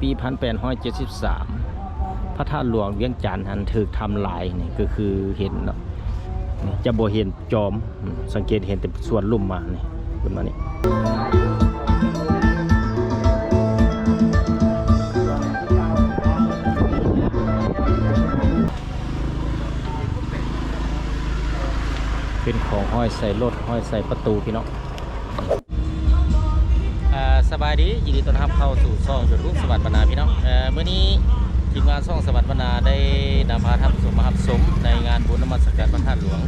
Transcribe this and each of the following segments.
ປີພັນແປດຮ້ອຍເຈັດສິບສາມ ພະທາດຫຼວງວຽງຈັນຫັ້ນຖືກທຳລາຍ ນີ້ກໍຄືເຫັນເນາະ ນີ້ຈະບໍ່ເຫັນຈອມ ສັງເກດເຫັນແຕ່ສ່ວນລຸ່ມມານີ້ ຂຶ້ນມານີ້ ເປັນຂອງຫ້ອຍໃສ່ລົດ ຫ້ອຍໃສ່ປະຕູ ພີ່ນ້ອງ. ອ່າ ສະບາຍດີ ຍິນດີຕ້ອນຮັບເຂົ້າສູ່ຊ່ອງຢູທູບສະຫວັດບັນນາ ພີ່ນ້ອງ. ເອີ ມື້ນີ້ທີມງານຊ່ອງສະຫວັດບັນນາໄດ້ນຳພາທ່ານຜູ້ຊົມມາຮັບຊົມໃນງານບຸນນະມັດສະການພະທາດຫຼວງ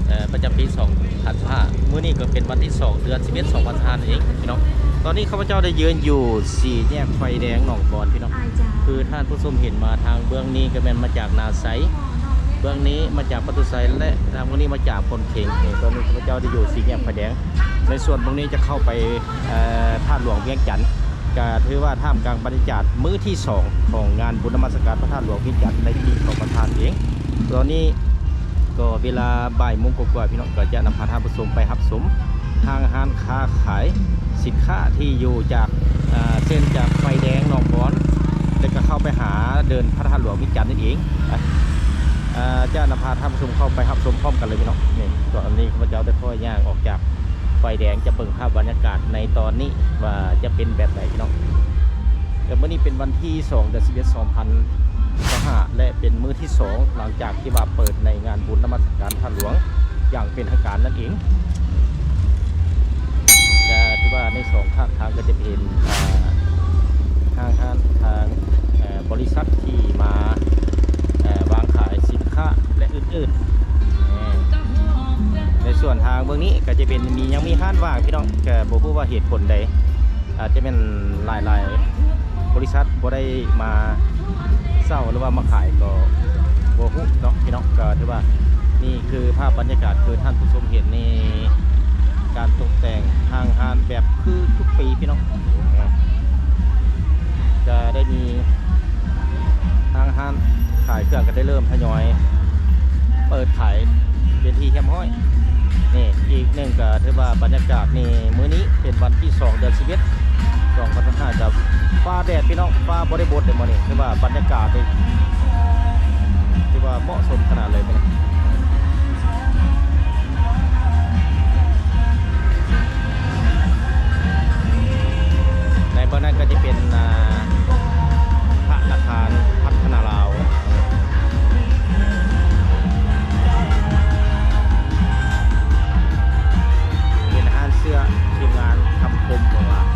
ເອີ ປະຈຳປີສອງພັນຊາວຫ້າ ມື້ນີ້ກໍເປັນວັນທີສອງ ເດືອນສິບເອັດ ສອງພັນຊາວຫ້ານັ້ນເອງ ພີ່ນ້ອງ. ຕອນນີ້ຂ້າພະເຈົ້າໄດ້ຢືນຢູ່ສີ່ແຍກໄຟແດງໜອງບອນ ພີ່ນ້ອງ ຄືທ່ານຜູ້ຊົມເຫັນມາທາງເບື້ອງນີ້ກໍແມ່ນມາຈາກນາໄຊ ເບື້ອງນີ້ມາຈາກປະຕູໄຊ ແລະ ທາງເບື້ອງນີ້ມາຈາກໂພນເຄັງ. ນີ້ ຕອນນີ້ຂ້າພະເຈົ້າໄດ້ຢູ່ສີ່ແຍກໄຟແດງ ໃນສ່ວນເບື້ອງນີ້ຈະເຂົ້າໄປ ເອີ ທາດຫຼວງວຽງຈັນ ກະຖືວ່າທ່າມກາງບັນຍາກາດມື້ທີສອງຂອງງານບຸນນະມັດສະການພະທາດຫຼວງວຽງຈັນໃນປີສອງພັນຊາວຫ້າເອງ. ຕອນນີ້ກໍເວລາບ່າຍໂມງກວ່າໆ ພີ່ນ້ອງ ກໍຈະນຳພາທ່ານຜູ້ຊົມໄປຮັບຊົມຫ້າງຮ້ານຄ້າຂາຍສິນຄ້າທີ່ຢູ່ຈາກ ເອີ ເສັ້ນຈາກໄຟແດງໜອງບອນ ແລ້ວກໍເຂົ້າໄປຫາເດີ່ນພະທາດຫຼວງວຽງຈັນນັ້ນເອງ. ເອີ ຈະນຳພາທ່ານຜູ້ຊົມເຂົ້າໄປຮັບຊົມພ້ອມກັນເລີຍ ພີ່ນ້ອງ. ນີ້ ຕອນນີ້ຂ້າພະເຈົ້າໄດ້ຂໍຍ່າງອອກຈາກ ໄຟແດງ ຈະເບິ່ງພາບບັນຍາກາດໃນຕອນນີ້ວ່າຈະເປັນແບບໃດ ພີ່ນ້ອງ. ແຕ່ມື້ນີ້ເປັນວັນທີສອງ ເດືອນສິບເອັດ ສອງພັນຊາວຫ້າ ແລະ ເປັນມື້ທີສອງ ຫຼັງຈາກທີ່ວ່າເປີດໃນງານບຸນນະມັດສະການພະທາດຫຼວງຢ່າງເປັນທາງການນັ້ນເອງ. ກະຖືວ່າໃນສອງຂ້າງທາງກໍຈະເປັນ ອ່າ ຫ້າງຮ້ານທາງ ເອີ ບໍລິສັດທີ່ມາ ເອີ ວາງຂາຍສິນຄ້າ ແລະ ອື່ນໆ. ໃນສ່ວນທາງເບື້ອງນີ້ກໍຈະເປັນ ມີ ຍັງມີຮ້ານວ່າງ ພີ່ນ້ອງ ກໍບໍ່ຮູ້ວ່າເຫດຜົນໃດ ອາດຈະແມ່ນຫຼາຍໆບໍລິສັດບໍ່ໄດ້ມາເຊົ່າ ຫຼືວ່າມາຂາຍກໍບໍ່ຮູ້ເນາະ ພີ່ນ້ອງ. ກໍຖືວ່ານີ້ຄືພາບບັນຍາກາດ ຄືທ່ານຜູ້ຊົມເຫັນນີ້ ການຕົກແຕ່ງທາງຮ້ານແບບຄືທຸກປີ ພີ່ນ້ອງ. ຈະໄດ້ມີທາງຮ້ານຂາຍເຄື່ອງກໍໄດ້ເລີ່ມທະຍອຍເປີດຂາຍເປັນທີ່ຮຽບຮ້ອຍ. ນີ້ອີກໜຶ່ງກໍຖືວ່າບັນຍາກາດນີ້ ມື້ນີ້ເປັນວັນທີສອງ ເດືອນສິບເອັດ ສອງພັນຊາວຫ້າ ກັບຟ້າແດດ ພີ່ນ້ອງ ຟ້າບໍ່ໄດ້ບົດເດ້ມື້ນີ້. ຖືວ່າບັນຍາກາດນີ້ຖືວ່າເໝາະສົມຂະໜາດເລີຍ. ໃນເບື້ອງນັ້ນກໍຈະເປັນ ອ່າ ທະນາຄານພັດທະນາລາວ ເປັນຮ້ານເສື້ອທີມງານຄຳຄົມຂອງລາວ.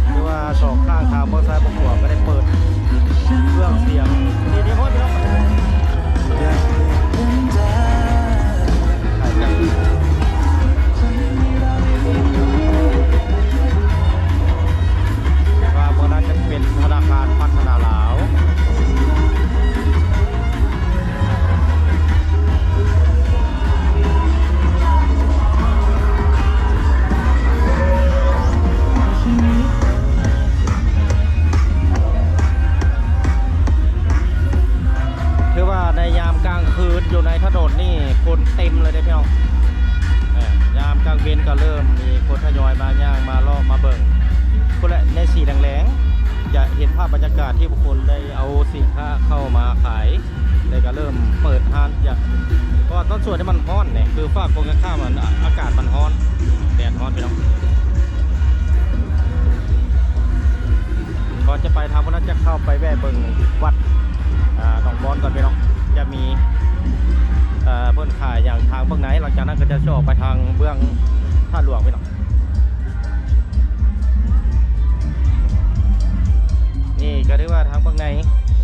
ຄືວ່າສອງຂ້າງທາງເບື້ອງຊ້າຍເບື້ອງຂວາກໍໄດ້ເປີດເຄື່ອງສຽງດີໆ ພີ່ນ້ອງ. ວ່າເມື່ອນັ້ນຈະເປັນທະນາຄານພັດທະນາລາວ. ຖືວ່າໃນຍາມກາງຄືນຢູ່ໃນຖະໜົນນີ້ຄົນເຕັມເລີຍເດ້ພີ່ນ້ອງ. ເອີ ຍາມກາງເວັນກໍເລີ່ມມີຄົນທະຍອຍມາຍ່າງມາເລາະມາເບິ່ງພຸ້ນແຫຼະ ໃນສີແດງໆ ຈະເຫັນພາບບັນຍາກາດທີ່ຜູ້ຄົນໄດ້ເອົາສິນຄ້າເຂົ້າມາຂາຍ ແລ້ວກໍເລີ່ມເປີດຮ້ານ ເພາະວ່າຕອນຊ່ວງທີ່ມັນຮ້ອນນີ້ ຄືຟາກກົງກັນຂ້າມ ອາກາດມັນຮ້ອນ ແດດຮ້ອນ ພີ່ນ້ອງ. ກ່ອນຈະໄປທາງພຸ້ນ ຈະເຂົ້າໄປແວະເບິ່ງວັດ ອ່າ ໜອງບອນກ່ອນ ພີ່ນ້ອງ. ຈະມີ ເອີ ເພິ່ນຂາຍຫຍັງທາງເບື້ອງໃນ ຫຼັງຈາກນັ້ນກໍຈະຊິອອກໄປທາງເບື້ອງທາດຫຼວງ ພີ່ນ້ອງ. ນີ້ກໍຖືວ່າທາງເບື້ອງໃນ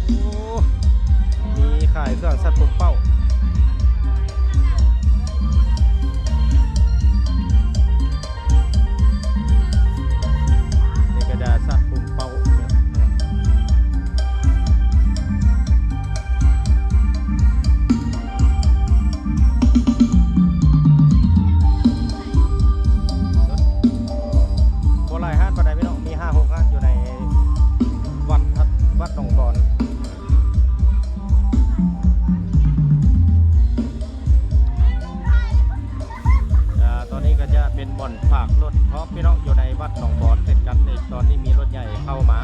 ໂອ້ ມີຂາຍເຄື່ອງສັດປົມເປົ້າ. ນີ້ກໍຈະສັດປຸມເປົ້າ ບໍ່ຫຼາຍຮ້ານປານໃດພີ່ນ້ອງ ມີຫ້າຫົກຮ້ານຢູ່ໃນວັດ ວັດໜອງບອນ. ພີ່ນ້ອງ ຢູ່ໃນວັດໜອງບອນເຊັ່ນກັນ ໃນຕອນນີ້ມີລົດໃຫຍ່ເຂົ້າມາ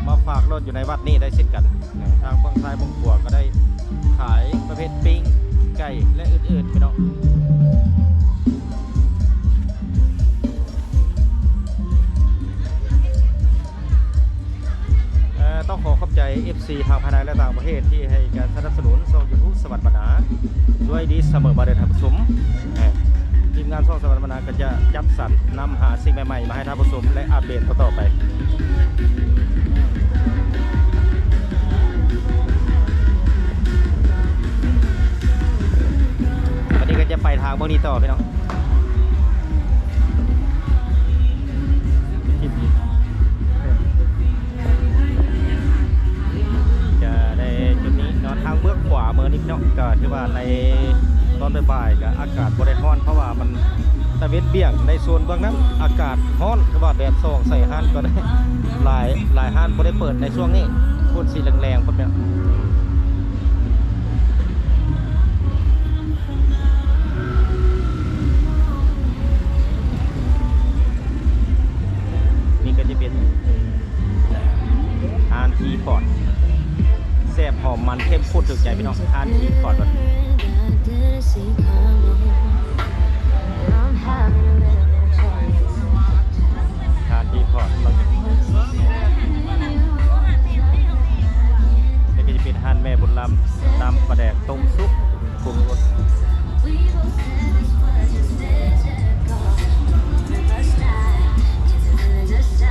ມາຝາກລົດຢູ່ໃນວັດນີ້ໄດ້ເຊັ່ນກັນ. ທາງເບື້ອງຊ້າຍເບື້ອງຂວາກໍໄດ້ຂາຍປະເພດປີ້ງໄກ່ ແລະ ອື່ນໆ ພີ່ນ້ອງ. ເອີ ຕ້ອງຂໍຂອບໃຈ ເອັຟຊີ ທັງພາຍໃນ ແລະ ຕ່າງປະເທດ ທີ່ໃຫ້ການສະໜັບສະໜູນຊ່ອງ YouTube ສະຫວັນບັນນາ ດ້ວຍດີສະເໝີມາເດີທ່ານຜູ້ຊົມ. ເອີ ທີມງານຊ່ອງສະຫວັນບັນນາກໍຈະຈັດສັນນຳຫາສິ່ງໃໝ່ໆ ມາໃຫ້ທ່ານຜູ້ຊົມ ແລະ ອັບເດດຕໍ່ໆໄປ. ວັນນີ້ກໍຈະໄປທາງພວກນີ້ຕໍ່ ພີ່ນ້ອງ. ຈະໄດ້ຈຸດນີ້ເນາະ ທາງເບື້ອງຂວາມືນີ້ເນາະ ກໍຖືວ່າໃນຕອນບ່າຍໆ ກໍອາກາດບໍ່ໄດ້ຮ້ອນ ເພາະວ່າມັນຕາເວັນບ່ຽງ. ໃນໂຊນເບື້ອງນັ້ນອາກາດຮ້ອນ ຖືວ່າແດດສ່ອງໃສ່ຮ້ານກໍໄດ້ ຫຼາຍ ຫຼາຍຮ້ານບໍ່ໄດ້ເປີດໃນຊ່ວງນີ້ ໂທນສີແດງໆ ພຸ້ນແມ່ນ. ນີ້ກໍຈະເປັນຮ້ານທີ່ປອດ ແຊບຫອມມັນເຂັ້ມຂຸ້ນຖືກໃຈພີ່ນ້ອງ ຮ້ານທີ່ປອດ. ຮ້ານທີ່ປອດ ນີ້ກໍຈະເປັນຮ້ານແມ່ບຸນລຳ ຕຳປາແດກຕົ້ມສຸກ ປຸງລົດ.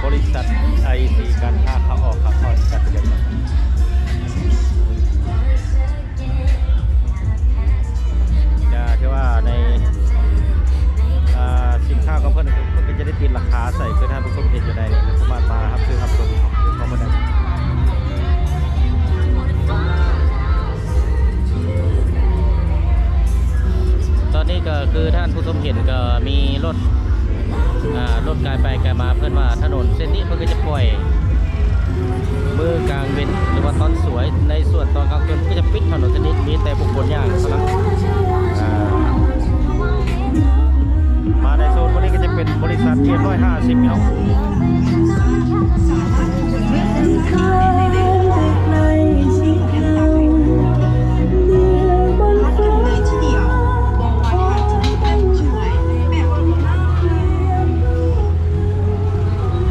ບໍລິສັດ ໄອ ຊີ ການຄ້າ ຂາອອກຂາເຂົ້າ ຈະຖືວ່າໃນ ເອີ ສິນຄ້າຂອງເພິ່ນ ເພິ່ນກໍຈະໄດ້ຕິດລາຄາໃສ່ ຄືທ່ານຜູ້ຊົມເຫັນຢູ່ໃນນີ້ ສາມາດມາຮັບຊື້ຮັບຊົມຂອງເພິ່ນໄດ້. ຕອນນີ້ກໍຄືທ່ານຜູ້ຊົມເຫັນ ກໍມີລົດ ອ່າ ລົດກາຍໄປກາຍມາ. ເພິ່ນວ່າຖະໜົນເສັ້ນນີ້ເພິ່ນກໍຈະປ່ອຍມື້ກາງເວັນ ຫຼືວ່າຕອນສວຍ, ໃນສ່ວນຕອນກາງຄືນເພິ່ນກໍຈະປິດຖະໜົນເສັ້ນນີ້ ມີແຕ່ບຸກຄົນຍ່າງເທົ່ານັ້ນ. ອ່າ ມາໃນໂຊນພວກນີ້ກໍຈະເປັນບໍລິສັດ ເອັມຮ້ອຍຫ້າສິບ ພີ່ນ້ອງ.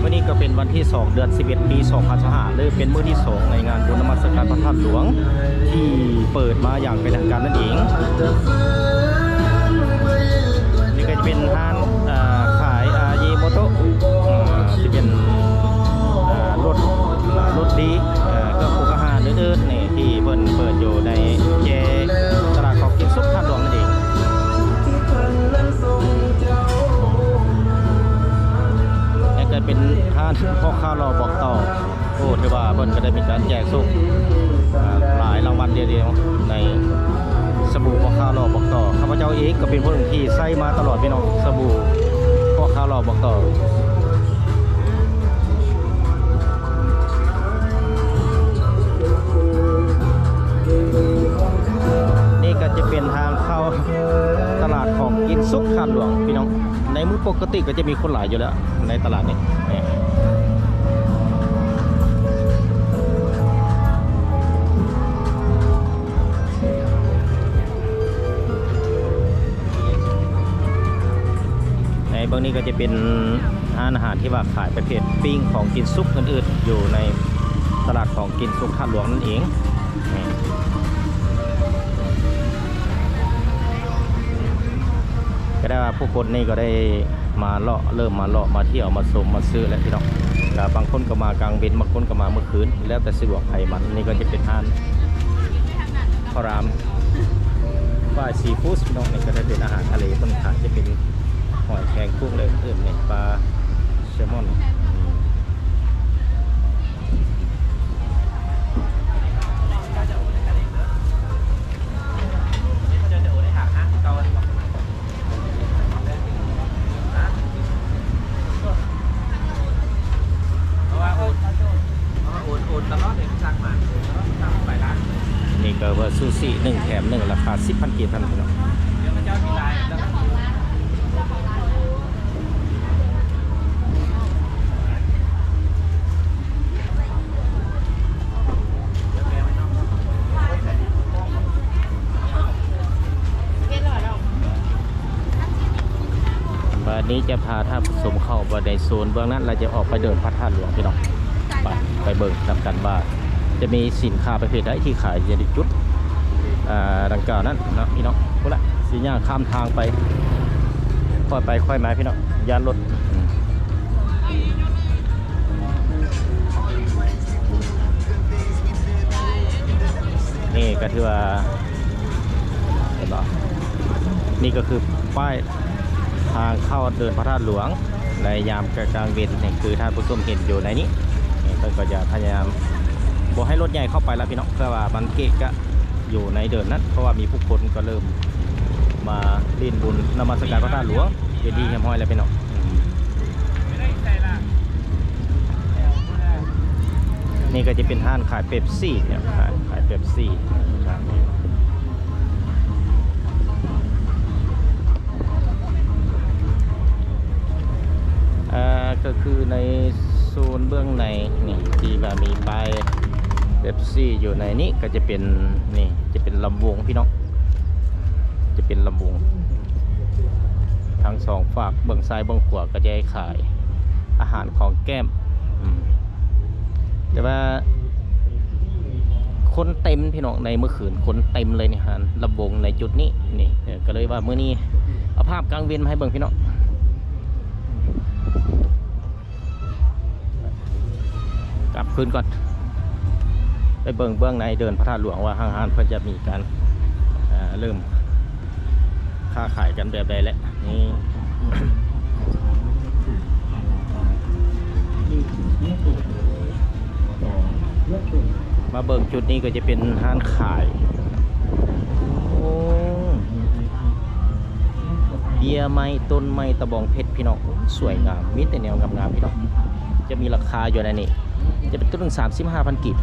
ມື້ນີ້ກໍເປັນວັນທີສອງ ເດືອນສິບເອັດ ປີສອງພັນຊາວຫ້າ ຫຼື ເປັນມື້ທີສອງໃນງານບຸນນະມັດສະການພະທາດຫຼວງ ທີ່ເປີດມາຢ່າງເປັນທາງການນັ້ນເອງ. ນີ້ກໍຈະເປັນຮ້ານ ເອີ ຂາຍ ອາ ເຢໂມໂຕະ ເອີ ທີ່ເປັນ ເອີ ລົດ ລົດດີ ເອີ ເຄື່ອງປຸງອາຫານອື່ນໆ ນີ້ ທີ່ເພິ່ນເປີດຢູ່ໃນແຈຕະຫຼາດຂອງກິນສຸກທາດຫຼວງນັ້ນເອງ. ແລະ ກໍເປັນຮ້ານພໍ່ຄ້າຫຼໍ່ບອກຕໍ່. ໂອ້ ຖືວ່າເພິ່ນກໍໄດ້ມີການແຈກໂຊກ ອ່າ ຫຼາຍລາງວັນເດ ໃນສະບູພໍ່ຄ້າຫຼໍ່ບອກຕໍ່. ຂ້າພະເຈົ້າເອງກໍເປັນຜູ້ໜຶ່ງທີ່ໃຊ້ມາຕະຫຼອດ ພີ່ນ້ອງ, ສະບູພໍ່ຄ້າຫຼໍ່ບອກຕໍ່. ນີ້ກໍຈະເປັນທາງເຂົ້າຕະຫຼາດຂອງກິນສຸກທາດຫຼວງ ພີ່ນ້ອງ. ໃນມື້ປົກກະຕິກໍຈະມີຄົນຫຼາຍຢູ່ແລ້ວໃນຕະຫຼາດນີ້. ໃນເບື້ອງນີ້ກໍຈະເປັນຮ້ານອາຫານທີ່ວ່າຂາຍປະເພດປີ້ງຂອງກິນສຸກອື່ນໆ ຢູ່ໃນຕະຫຼາດຂອງກິນສຸກທາດຫຼວງນັ້ນເອງ. ກໍໄດ້ວ່າຜູ້ຄົນນີ້ກໍໄດ້ມາເລາະ ເລີ່ມມາເລາະ ມາທ່ຽວ ມາຊົມ ມາຊື້ແຫຼະພີ່ນ້ອງ. ກໍບາງຄົນກໍມາກາງເວັນ ບາງຄົນກໍມາມື້ຄືນ ແລ້ວແຕ່ສະດວກໃຜມັນ. ນີ້ກໍຈະເປັນຮ້ານ ພະລາມ ຝ່າຍຊີຟູດ ພີ່ນ້ອງ. ນີ້ກໍຈະເປັນອາຫານທະເລເພິ່ນຂາຍ ຈະເປັນຫອຍແຄງ ກຸ້ງ ແລະ ອື່ນໆ ນີ້ ປາແຊມອນ. ນີ້ກໍວ່າຊູຊິໜຶ່ງແຖມໜຶ່ງ ລາຄາສິບພັນກີບເທົ່ານັ້ນເນາະ. ດຽວເຂົາເຈົ້າຊິໄລຟ໌ ແລ້ວກໍຄື ເອີ ນີ້ຈະພາທ່ານຜູ້ຊົມເຂົ້າໄປໃນໂຊນເບື້ອງນັ້ນ ແລ້ວຈະອອກໄປເດີ່ນພະທາດຫຼວງພີ່ນ້ອງ. ໄປ ໄປເບິ່ງນຳກັນວ່າຈະມີສິນຄ້າປະເພດໃດທີ່ຂາຍຢູ່ໃນຈຸດ ອ່າ ດັ່ງກ່າວນັ້ນເນາະພີ່ນ້ອງ. ພຸ້ນລະ ຊິຍ່າງຂ້າມທາງໄປ ຄ່ອຍໄປຄ່ອຍມາພີ່ນ້ອງ ຢ້ານລົດ. ນີ້ກໍຖືວ່າ ເຫັນບໍ່? ນີ້ກໍຄືປ້າຍທາງເຂົ້າເດີ່ນພະທາດຫຼວງໃນຍາມກາງເວັນນີ້ ຄືທ່ານຜູ້ຊົມເຫັນຢູ່ໃນນີ້. ເພິ່ນກໍຈະພະຍາຍາມບໍ່ໃຫ້ລົດໃຫຍ່ເຂົ້າໄປລະພີ່ນ້ອງ ເພື່ອວ່າມັນເກະກະຢູ່ໃນເດີ່ນນັ້ນ ເພາະວ່າມີຜູ້ຄົນກໍເລີ່ມມາຫຼິ້ນບຸນນະມັດສະການພະທາດຫຼວງເປັນທີ່ຮຽບຮ້ອຍແລ້ວພີ່ນ້ອງ. ນີ້ກໍຈະເປັນຮ້ານຂາຍເປັບຊີເນາະ ຮ້ານຂາຍເປັບຊີ. ອ່າ ກໍຄືໃນໂຊນເບື້ອງໃນນີ້ ທີ່ວ່າມີປ້າຍເປັບຊີຢູ່ໃນນີ້ ກໍຈະເປັນ ນີ້ຈະເປັນລຳວົງພີ່ນ້ອງ ຈະເປັນລຳວົງ ທັງສອງຟາກ ເບື້ອງຊ້າຍເບື້ອງຂວາ ກໍຈະໃຫ້ຂາຍອາຫານຂອງແກ້ມ. ອືມ ແຕ່ວ່າຄົນເຕັມພີ່ນ້ອງ ໃນມື້ຄືນຄົນເຕັມເລີຍນີ້ ຮ້ານລຳວົງໃນຈຸດນີ້. ນີ້ ເອີ ກໍເລີຍວ່າມື້ນີ້ເອົາພາບກາງເວັນມາໃຫ້ເບິ່ງພີ່ນ້ອງ. ກັບຄືນກ່ອນ ໄປເບິ່ງເບື້ອງໃນເດີ່ນພະທາດຫຼວງວ່າຫ້າງຮ້ານເພິ່ນຈະມີການ ເອີ ເລີ່ມຄ້າຂາຍກັນແບບໃດແຫຼະ. ນີ້ ມາເບິ່ງຈຸດນີ້ກໍຈະເປັນຮ້ານຂາຍ ໂອ້ ເບ້ຍໄມ້ ຕົ້ນໄມ້ ຕະບອງເພັດພີ່ນ້ອງ. ໂອ້ ສວຍງາມ ມີແຕ່ແນວງາມໆພີ່ນ້ອງ. ຈະມີລາຄາຢູ່ໃນນີ້ ຈະເປັນຕົ້ນໜຶ່ງ ສາມສິບຫ້າພັນກີບ.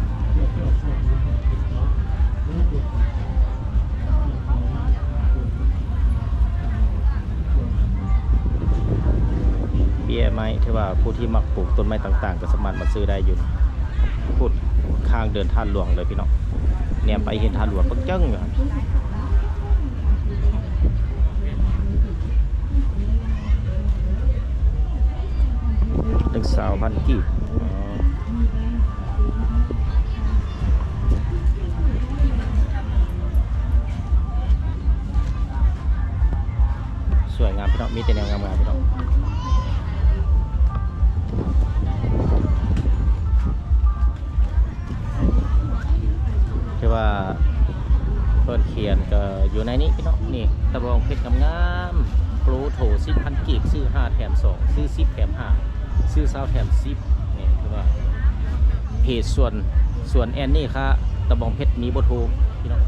ເບ້ຍໄມ້ ຖືວ່າຜູ້ທີ່ມັກປູກຕົ້ນໄມ້ຕ່າງໆ ກໍສາມາດມາຊື້ໄດ້ຢູ່ ພຸ້ນ ຂ້າງເດີ່ນທາດຫຼວງເລີຍພີ່ນ້ອງ. ແນມໄປເຫັນທາດຫຼວງປຶ້ງເຈີ້ງຢູ່ ຕັ້ງຊາວພັນກີບ. ອໍ ສວຍງາມພີ່ນ້ອງ ມີແຕ່ແນວງາມໆພີ່ນ້ອງ. ແຕ່ວ່າເພິ່ນຂຽນກໍຢູ່ໃນນີ້ພີ່ນ້ອງ. ນີ້ ຕະບອງເພັດງາມໆ ໂປຣໂທ ສິບພັນກີບ ຊື້ຫ້າແຖມສອງ ຊື້ສິບແຖມຫ້າ ຊື້ຊາວແຖມສິບ. ນີ້ຄືວ່າເພຈສວນ ສວນແອນນີ້ຄ່າ ຕະບອງເພັດ ມີເບີໂທພີ່ນ້ອງ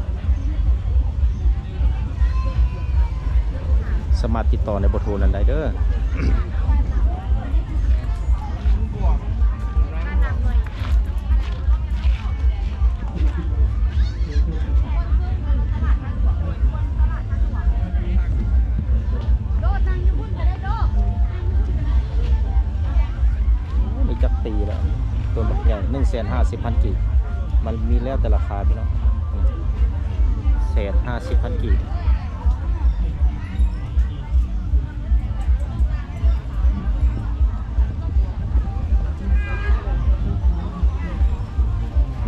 ສາມາດຕິດຕໍ່ໃນເບີໂທນັ້ນໄດ້ເດີ. ໂອ້ ນີ້ຈັກປີແລ້ວ ຕົ້ນບັກໃຫຍ່ ໜຶ່ງແສນຫ້າສິບພັນກີບ. ມັນມີແລ້ວແຕ່ລາຄາພີ່ນ້ອງ ແສນຫ້າສິບພັນກີບ.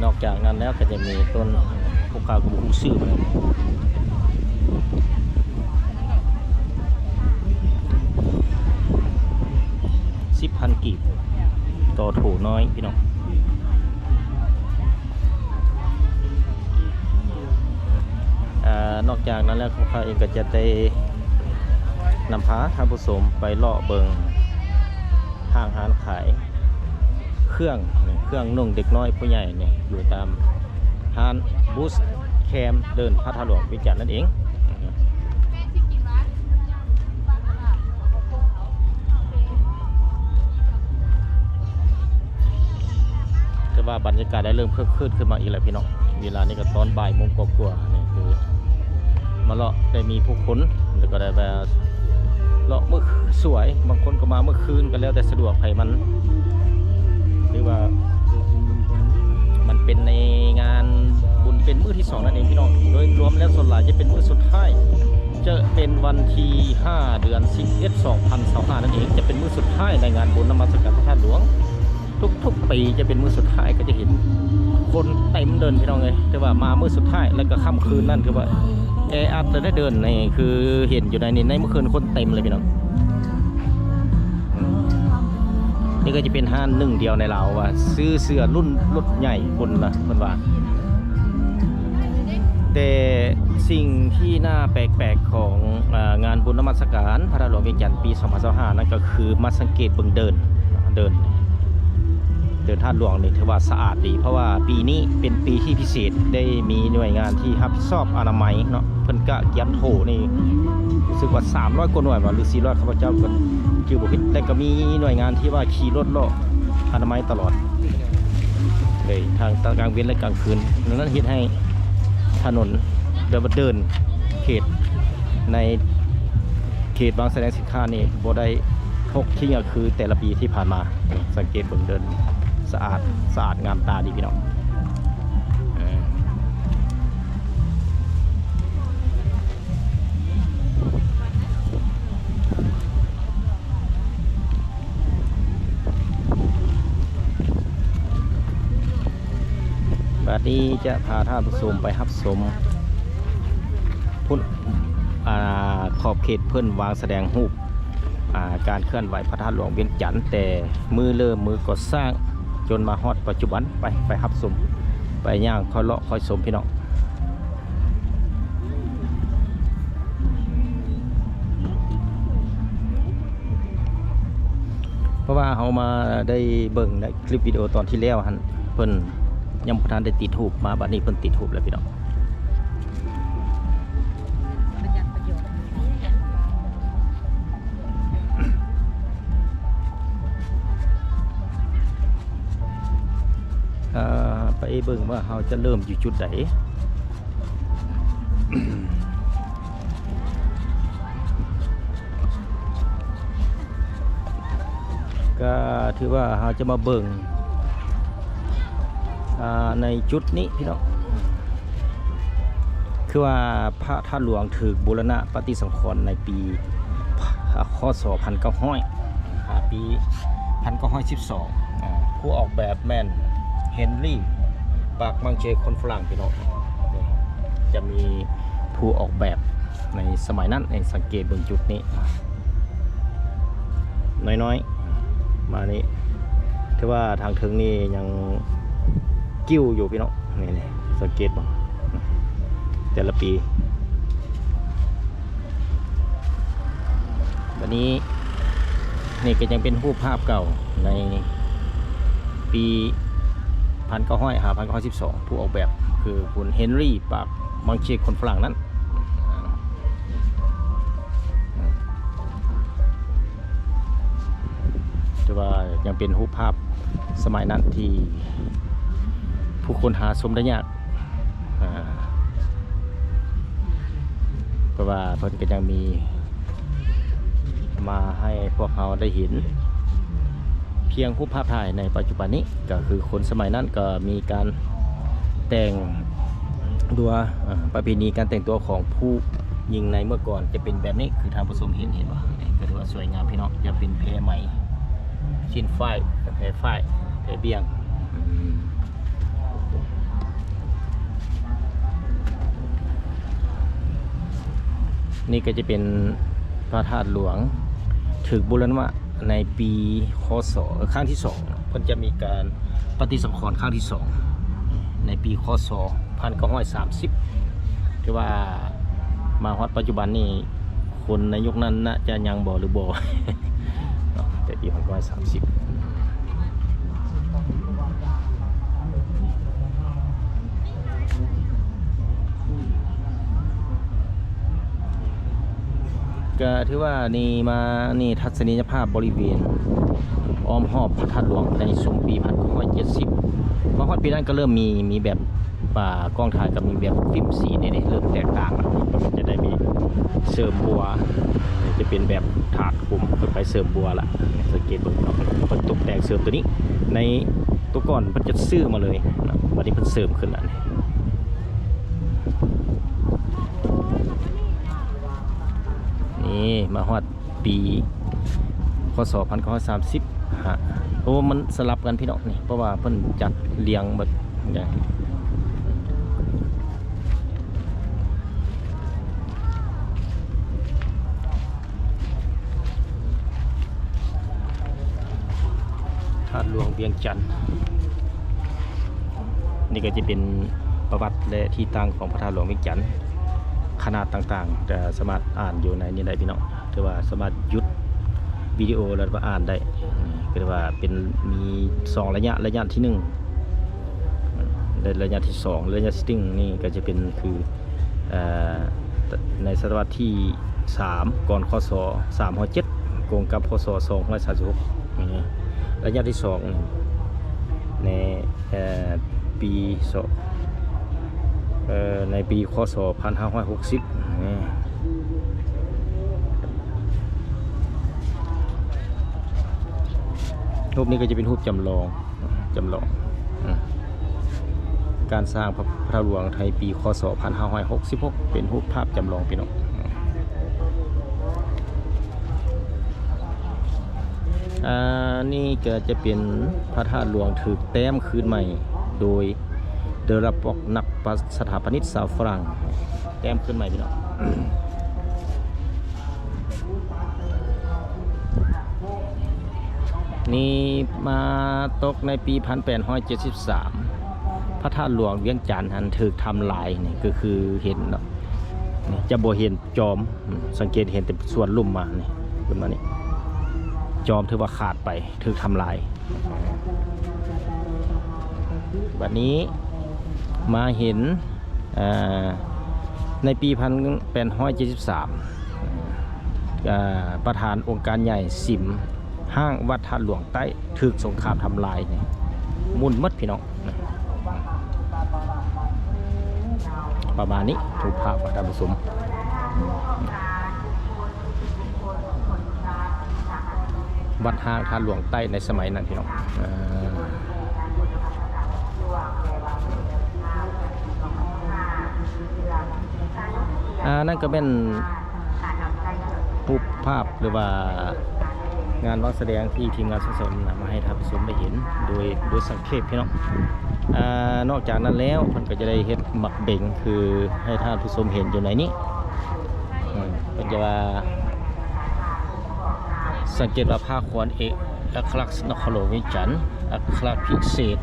ນອກຈາກນັ້ນແລ້ວກໍຈະມີຕົ້ນ ພວກຂ້າກໍບໍ່ຮູ້ຊື່ເນາະ ສິບພັນກີບຕໍ່ໂຖນ້ອຍພີ່ນ້ອງ. ອ່າ ນອກຈາກນັ້ນແລ້ວ ພວກຂ້າເອງກໍຈະໄດ້ນຳພາທ່ານຜູ້ຊົມໄປເລາະເບິ່ງຫ້າງຮ້ານຂາຍເຄື່ອງ ເຄື່ອງນຸ່ງເດັກນ້ອຍຜູ້ໃຫຍ່ນີ້ ຢູ່ຕາມຮ້ານ Boots Camp ເດີ່ນພະທາດຫຼວງວຽງຈັນນັ້ນເອງ. ແຕ່ວ່າບັນຍາກາດໄດ້ເລີ່ມຄຶກຄື້ນຂຶ້ນມາອີກແລ້ວພີ່ນ້ອງ. ເວລານີ້ກໍຕອນບ່າຍໂມງກວ່າໆ ນີ້ຄືມາເລາະ ໄດ້ມີຜູ້ຄົນ ແລ້ວກໍໄດ້ວ່າເລາະມື້ສວຍ ບາງຄົນກໍມາມື້ຄືນ ກໍແລ້ວແຕ່ສະດວກໃຜມັນ ຫຼືວ່າມັນເປັນໃນງານບຸນ ເປັນມື້ທີ ສອງນັ້ນເອງພີ່ນ້ອງ. ໂດຍລວມແລ້ວສ່ວນຫຼາຍຈະເປັນມື້ສຸດທ້າຍ ຈະເປັນວັນທີຫ້າ ເດືອນສິບເອັດ ສອງພັນຊາວຫ້ານັ້ນເອງ ຈະເປັນມື້ສຸດທ້າຍໃນງານບຸນນະມັດສະການພະທາດຫຼວງ. ທຸກໆປີຈະເປັນມື້ສຸດທ້າຍ ກໍຈະເຫັນຄົນເຕັມເດີ່ນພີ່ນ້ອງເອີຍ. ແຕ່ວ່າມາມື້ສຸດທ້າຍ ແລ້ວກໍຄ່ຳຄືນນັ້ນ ຄືວ່າແອອັດເດີ່ນນີ້ ຄືເຫັນຢູ່ໃນນີ້ ໃນມື້ຄືນຄົນເຕັມເລີຍພີ່ນ້ອງ. ນີ້ກໍຈະເປັນຮ້ານໜຶ່ງດຽວໃນລາວວ່າຊື້ເສື້ອລຸ້ນລົດໃຫຍ່ພຸ້ນນະ ເພິ່ນວ່າ. ແຕ່ສິ່ງທີ່ໜ້າແປກໆຂອງ ອາ ງານບຸນນະມັດສະການພະທາດຫຼວງວຽງຈັນປີສອງພັນຊາວຫ້ານັ້ນ ກໍຄືມາສັງເກດເບິ່ງເດີ່ນ ເດີ່ນ ເດີ່ນທາດຫຼວງນີ້ຖືວ່າສະອາດດີ ເພາະວ່າປີນີ້ເປັນປີທີ່ພິເສດ ໄດ້ມີໜ່ວຍງານທີ່ຮັບຜິດຊອບອະນາໄມເນາະ ເພິ່ນກະກຽມໂຖນີ້ ຮູ້ສຶກວ່າສາມຮ້ອຍກວ່າໜ່ວຍບໍ່ ຫຼື ສີ່ຮ້ອຍ ຂ້າພະເຈົ້າກໍຈື່ບໍ່ຜິດ ແຕ່ກໍມີໜ່ວຍງານທີ່ວ່າຂີ່ລົດເລາະອະນາໄມຕະຫຼອດເລີຍ ທັງກາງເວັນ ແລະ ກາງຄືນ. ດັ່ງນັ້ນເຮັດໃຫ້ຖະໜົນ ຫຼືວ່າເດີ່ນເຂດ ໃນເຂດວາງສະແດງສິນຄ້ານີ້ບໍ່ໄດ້ຮົກຖິ້ມຄືແຕ່ລະປີທີ່ຜ່ານມາ. ສັງເກດເບິ່ງເດີ່ນ ສະອາດ ສະອາດງາມຕາດີພີ່ນ້ອງ. ເອີ ບາດນີ້ຈະພາທ່ານຜູ້ຊົມໄປຮັບຊົມພຸ້ນ ອາ ຂອບເຂດເພິ່ນວາງສະແດງຮູບ ອາ ການເຄື່ອນໄຫວພະທາດຫຼວງວຽງຈັນ ແຕ່ມື້ເລີ່ມ ມື້ກໍ່ສ້າງ ຈົນມາຮອດປັດຈຸບັນ. ໄປ ໄປຮັບຊົມ ໄປຍ່າງຄ່ອຍເລາະຄ່ອຍຊົມພີ່ນ້ອງ. ເພາະວ່າເຮົາມາໄດ້ເບິ່ງໃນຄລິບວິດີໂອຕອນທີ່ແລ້ວຫັ້ນ ເພິ່ນຍັງບໍ່ທັນໄດ້ຕິດຮູບ ມາບັດນີ້ເພິ່ນຕິດຮູບແລ້ວພີ່ນ້ອງ. ເອີ ໄປເບິ່ງວ່າເຮົາຈະເລີ່ມຢູ່ຈຸດໃດ. ກໍຖືວ່າເຮົາຈະມາເບິ່ງ ອາ ໃນຈຸດນີ້ພີ່ນ້ອງ ຄືວ່າພະທາດຫຼວງຖືກບູລະນະປະຕິສັງຂອນໃນປີ ຄ.ສ. ພັນເກົ້າຮ້ອຍ ອາ ປີພັນເກົ້າຮ້ອຍສິບສອງ. ອາ ຜູ້ອອກແບບແມ່ນ Henry Parkmanship ຄົນຝຣັ່ງພີ່ນ້ອງ. ຈະມີຜູ້ອອກແບບໃນສະໄໝນັ້ນ ໃຫ້ສັງເກດເບິ່ງຈຸດນີ້ ນ້ອຍໆ ມານີ້ ຖືວ່າທາງເທິງນີ້ຍັງກິ້ວຢູ່ພີ່ນ້ອງ. ນີ້ໆ ສັງເກດບໍ່ ແຕ່ລະປີ. ບັດນີ້ ນີ້ກໍຍັງເປັນຮູບພາບເກົ່າໃນປີພັນເກົ້າຮ້ອຍ ຫາ ພັນເກົ້າຮ້ອຍສິບສອງ ຜູ້ອອກແບບຄືຄຸນ Henry Parkmanship ຄົນຝຣັ່ງນັ້ນ. ແຕ່ວ່າຍັງເປັນຮູບພາບສະໄໝນັ້ນທີ່ຜູ້ຄົນຫາຊົມໄດ້ຍາກ ອາ ເພາະວ່າເພິ່ນກໍຍັງມີມາໃຫ້ພວກເຮົາໄດ້ເຫັນ ພຽງຮູບພາບຖ່າຍໃນປັດຈຸບັນນີ້ ກໍຄືຄົນສະໄໝນັ້ນກໍມີການແຕ່ງຕົວ ອາ ປະເພນີການແຕ່ງຕົວຂອງຜູ້ຍິງໃນເມື່ອກ່ອນຈະເປັນແບບນີ້ ຄືທ່ານຜູ້ຊົມເຫັນ ເຫັນບໍ່? ນີ້ກໍຖືວ່າສວຍງາມພີ່ນ້ອງ ຈະເປັນແພໄໝ ຊິ້ນຝ້າຍ ແພຝ້າຍ ແພບ່ຽງ. ນີ້ກໍຈະເປັນພະທາດຫຼວງ ຖືກບູລະນະໃນປີ ຄ.ສ. ຄັ້ງທີສອງ ເພິ່ນຈະມີການປະຕິສັງຂອນຄັ້ງທີສອງ ໃນປີ ຄ.ສ. ພັນເກົ້າຮ້ອຍສາມສິບ ຖືວ່າມາຮອດປັດຈຸບັນນີ້ ຄົນໃນຍຸກນັ້ນໜ້າຈະຍັງບໍ່ ຫຼືບໍ່ ເນາະ ແຕ່ປີພັນເກົ້າຮ້ອຍສາມສິບ ກໍຖືວ່ານີ້ມານີ້ທັດສະນີຍະພາບບໍລິເວນອ້ອມຮອບພະທາດຫຼວງໃນຊຸມປີພັນເກົ້າຮ້ອຍເຈັດສິບ ມາຮອດປີນັ້ນກໍເລີ່ມມີ ມີແບບ ວ່າກ້ອງຖ່າຍກໍມີແບບຟິມສີນີ້ເດ້ ເລີ່ມແຕກຕ່າງແລ້ວ ເພິ່ນກໍຈະໄດ້ມີເສີມບົວ ຈະເປັນແບບຖາດຂຸມ ເພິ່ນໄປເສີມບົວລະ ສັງເກດເບິ່ງເນາະ ເພິ່ນຕົກແຕ່ງເສີມຕົວນີ້ ໃນຕົວກ່ອນເພິ່ນຈະຊື້ມາເລີຍເນາະ ບັດນີ້ເພິ່ນເສີມຂຶ້ນລະ. ນີ້ມາຮອດປີ ຄ.ສ. ພັນເກົ້າຮ້ອຍສາມສິບຫ້າ ໂອ້ ມັນສະຫຼັບກັນພີ່ນ້ອງນີ້ ເພາະວ່າເພິ່ນຈັດລຽງເບິດ ທາດຫຼວງວຽງຈັນ. ນີ້ກໍຈະເປັນປະຫວັດ ແລະ ທີ່ຕັ້ງຂອງພະທາດຫຼວງວຽງຈັນ ຂະໜາດຕ່າງໆ ຈະສາມາດອ່ານຢູ່ໃນນີ້ໄດ້ພີ່ນ້ອງ ຖືວ່າສາມາດຢຸດວິດີໂອ ແລ້ວກໍອ່ານໄດ້. ກໍຖືວ່າເປັນ ມີສອງໄລຍະ ໄລຍະທີໜຶ່ງ ແລະ ໄລຍະທີສອງ ໄລຍະທີໜຶ່ງນີ້ກໍຈະເປັນຄື ເອີ ໃນສະຕະວັດທີສາມ ກ່ອນ ຄ.ສ. ສາມຮ້ອຍເຈັດ ກົງກັບ ຄ.ສ. ສອງຮ້ອຍສາມສິບຫົກ ໄລຍະທີສອງ ໃນ ເອີ ປີ ເອີ ໃນປີ ຄ.ສ. ພັນຫ້າຮ້ອຍຫົກສິບ ຮູບນີ້ກໍຈະເປັນຮູບຈຳລອງ ຈຳລອງ ອາ ການສ້າງພະ ພະທາດຫຼວງໃນປີ ຄ.ສ. ພັນຫ້າຮ້ອຍຫົກສິບຫົກ ເປັນຮູບພາບຈຳລອງ ພີ່ນ້ອງ. ອາ ນີ້ກໍຈະເປັນພະທາດຫຼວງຖືກແຕ້ມຄືນໃໝ່ໂດຍ The Rock ນັກສະຖາປະນິກຊາວຝຣັ່ງ ແຕ້ມຄືນໃໝ່ ພີ່ນ້ອງ. ນີ້ມາຕົກໃນປີ ພັນແປດຮ້ອຍເຈັດສິບສາມ ພະທາດຫຼວງວຽງຈັນຫັ້ນຖືກທຳລາຍ ນີ້ກໍຄືເຫັນເນາະ ຈະບໍ່ເຫັນຈອມ ສັງເກດເຫັນແຕ່ສ່ວນລຸ່ມມານີ້ ຂຶ້ນມານີ້ ຈອມຖືວ່າຂາດໄປ ຖືກທຳລາຍ. ບັດນີ້ມາເຫັນ ເອີ ໃນປີ ພັນແປດຮ້ອຍເຈັດສິບສາມ ເອີ ປະທານອົງການໃຫຍ່ສິມຫ້າງວັດທາດຫຼວງໃຕ້ ຖືກສົງຄາມທຳລາຍ ໝຸ່ນໝົດ ພີ່ນ້ອງ. ປະມານນີ້ ຮູບພາບ ທ່ານຜູ້ຊົມ ວັດຮ້າງທາດຫຼວງໃຕ້ໃນສະໄໝນັ້ນ ພີ່ນ້ອງ. ອາ ນັ້ນກໍແມ່ນຮູບພາບ ຫຼືວ່າງານວາງສະແດງທີ່ທີມງານສົ່ງເສີມນຳມາໃຫ້ທ່ານຜູ້ຊົມໄດ້ເຫັນໂດຍ ໂດຍສັງເຂບ ພີ່ນ້ອງ. ອາ ນອກຈາກນັ້ນແລ້ວ ເພິ່ນກໍຈະໄດ້ເຮັດໝາກເບັງ ຄືໃຫ້ທ່ານຜູ້ຊົມເຫັນຢູ່ໃນນີ້ ເພິ່ນຈະວ່າ ສັງເກດວ່າຜ້າຂວັນເອກ ອັກຂະລັກນະຄອນຫຼວງວຽງຈັນ ອັກຂະລັກພິເສດ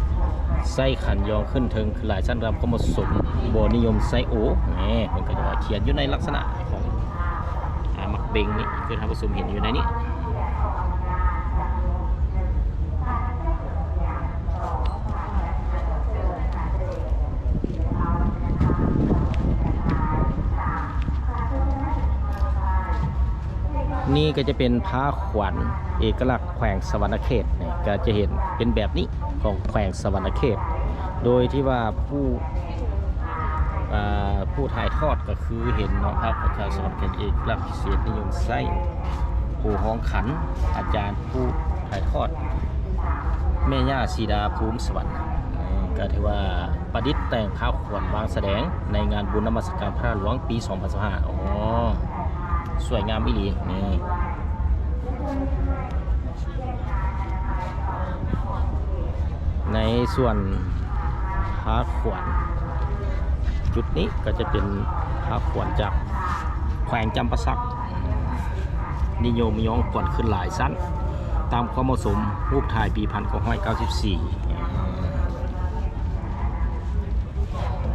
ໃຊ້ຂັນຍອງຂຶ້ນເທິງ ຄືຫຼາຍຊັ້ນຕາມຄວາມເໝາະສົມ ບໍ່ນິຍົມໃຊ້ໂອ ແນ່ ເພິ່ນກໍຈະວ່າຂຽນຢູ່ໃນລັກສະນະຂອງ ອາ ໝາກເບັງນີ້ ຄືທ່ານຜູ້ຊົມເຫັນຢູ່ໃນນີ້. ນີ້ກໍຈະເປັນຜ້າຂວັນເອກະລັກແຂວງສະຫວັນນະເຂດ ນີ້ກໍຈະເຫັນເປັນແບບນີ້ຂອງແຂວງສະຫວັນນະເຂດ ໂດຍທີ່ວ່າຜູ້ ເອີ ຜູ້ຖ່າຍທອດກໍຄືເຫັນເນາະ ພາບປະຊາຊົນເປັນເອກະລັກພິເສດນິຍົມໃຊ້ ຜູ້ຮອງຂັນ ອາຈານຜູ້ຖ່າຍທອດ ແມ່ຍ່າສີດາພູມສະຫວັນ ເອີ ກໍຖືວ່າປະດິດແຕ່ງຜ້າຂວັນວາງສະແດງໃນງານບຸນນະມັດສະການພະທາດຫຼວງປີສອງພັນຊາວຫ້າ ອໍ ສວຍງາມອີ່ຫຼີ ນີ້ ໃນສ່ວນຜ້າຂວັນ ຈຸດນີ້ກໍຈະເປັນຜ້າຂວັນຈາກແຂວງຈຳປາສັກ ນິຍົມຍ້ອງກອນຂຶ້ນຫຼາຍຊັ້ນ ຕາມຄວາມເໝາະສົມ ຮູບຖ່າຍປີພັນເກົ້າຮ້ອຍເກົ້າສິບສີ່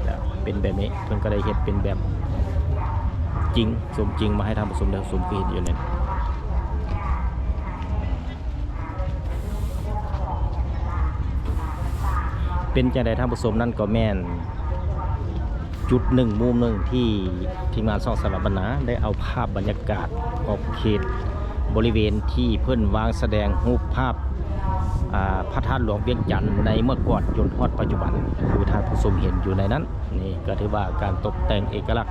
ຈະເປັນແບບນີ້ ເພິ່ນກໍໄດ້ເຮັດເປັນແບບຈິງ ສົມຈິງມາໃຫ້ທ່ານຜູ້ຊົມໄດ້ຊົມ ຄືເຫັນຢູ່ນີ້. ເປັນຈັ່ງໃດທ່ານຜູ້ຊົມ ນັ້ນກໍແມ່ນຈຸດໜຶ່ງ ມຸມໜຶ່ງທີ່ທີມງານຊ່ອງສາລະບັນນາໄດ້ເອົາພາບບັນຍາກາດຂອບເຂດບໍລິເວນທີ່ເພິ່ນວາງສະແດງຮູບພາບ ອາ ພະທາດຫຼວງວຽງຈັນໃນເມື່ອກ່ອນຈົນຮອດປັດຈຸບັນ ຄືທ່ານຜູ້ຊົມເຫັນຢູ່ໃນນັ້ນ ນີ້ກໍຖືວ່າການຕົບແຕ່ງເອກະລັກ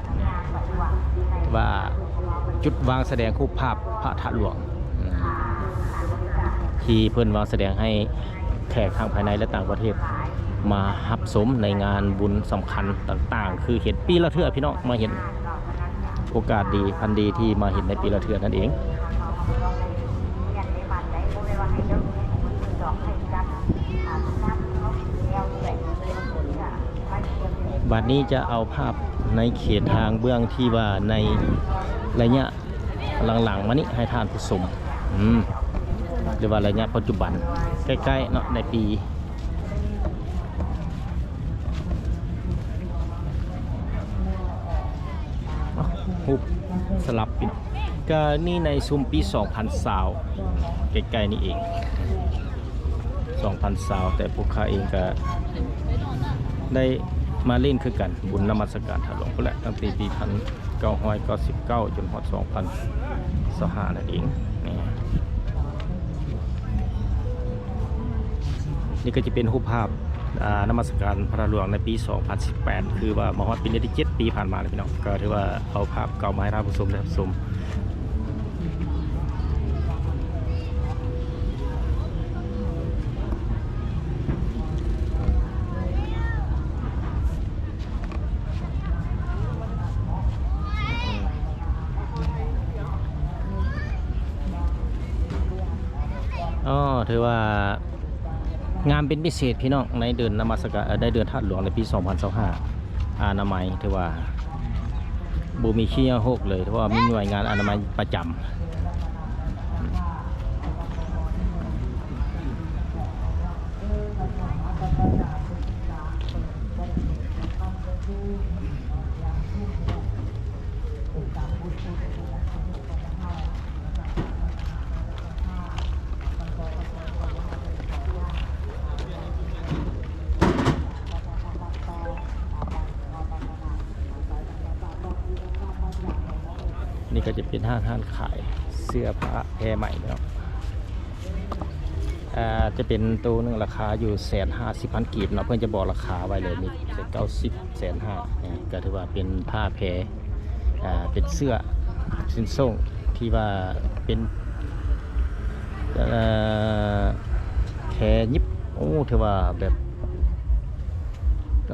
ວ່າຈຸດວາງສະແດງຮູບພາບພະທາດຫຼວງ ທີ່ເພິ່ນວາງສະແດງໃຫ້ແຂກທັງພາຍໃນ ແລະ ຕ່າງປະເທດມາຮັບຊົມໃນງານບຸນສຳຄັນຕ່າງໆ ຄືເຫັນປີລະເທື່ອ ພີ່ນ້ອງມາເຫັນ ໂອກາດດີ ພັນດີທີ່ມາເຫັນໃນປີລະເທື່ອນັ້ນເອງ. ບັດນີ້ຈະເອົາພາບໃນເຂດທາງເບື້ອງທີ່ວ່າໃນໄລຍະຫຼັງໆມານີ້ໃຫ້ທ່ານຜູ້ຊົມ ອືມ ຫຼືວ່າໄລຍະປັດຈຸບັນ ໃກ້ໆເນາະ ໃນປີ ຮູບສະຫຼັບ ກະນີ້ໃນຊຸມປີສອງພັນຊາວ ໃກ້ໆນີ້ເອງ ສອງພັນຊາວ ແຕ່ພວກຂ້າເອງກະໄດ້ມາຫຼິ້ນຄືກັນ ບຸນນະມັດສະການທາດຫຼວງພຸ້ນແຫຼະ ຕັ້ງແຕ່ປີພັນເກົ້າຮ້ອຍເກົ້າສິບເກົ້າ ຈົນຮອດສອງພັນຊາວຫ້ານັ້ນເອງ. ນີ້ ນີ້ກໍຈະເປັນຮູບພາບ ອ່າ ນະມັດສະການພະທາດຫຼວງໃນປີສອງພັນສິບແປດ ຄືວ່າມາຮອດປີນີ້ໄດ້ເຈັດປີຜ່ານມາແລ້ວ ພີ່ນ້ອງ ກໍຖືວ່າເອົາພາບເກົ່າມາໃຫ້ທ່ານຜູ້ຊົມໄດ້ຮັບຊົມ. ອໍ ຖືວ່າງາມເປັນພິເສດ ພີ່ນ້ອງ ໃນເດືອນນະມັດສະການ ເອີ ໃນເດືອນທາດຫຼວງໃນປີສອງພັນຊາວຫ້າ ອະນາໄມຖືວ່າບໍ່ມີເຊື້ອໂຮກເລີຍ ເພາະວ່າມີໜ່ວຍງານອະນາໄມປະຈຳ. ນີ້ກໍຈະເປັນຮ້ານ ຮ້ານຂາຍເສື້ອຜ້າແພໃໝ່ເນາະ. ອ່າ ຈະເປັນໂຕໜຶ່ງລາຄາຢູ່ແສນຫ້າສິບພັນກີບເນາະ ເພິ່ນຈະບອກລາຄາໄວ້ເລີຍ ມີແສນເກົ້າສິບ ແສນຫ້າ ນີ້ກໍຖືວ່າເປັນຜ້າແພ ອ່າ ເປັນເສື້ອ ເປັນໂສ້ງທີ່ວ່າເປັນ ເອີ ແພຫຍິບ ໂອ້ ຖືວ່າແບບ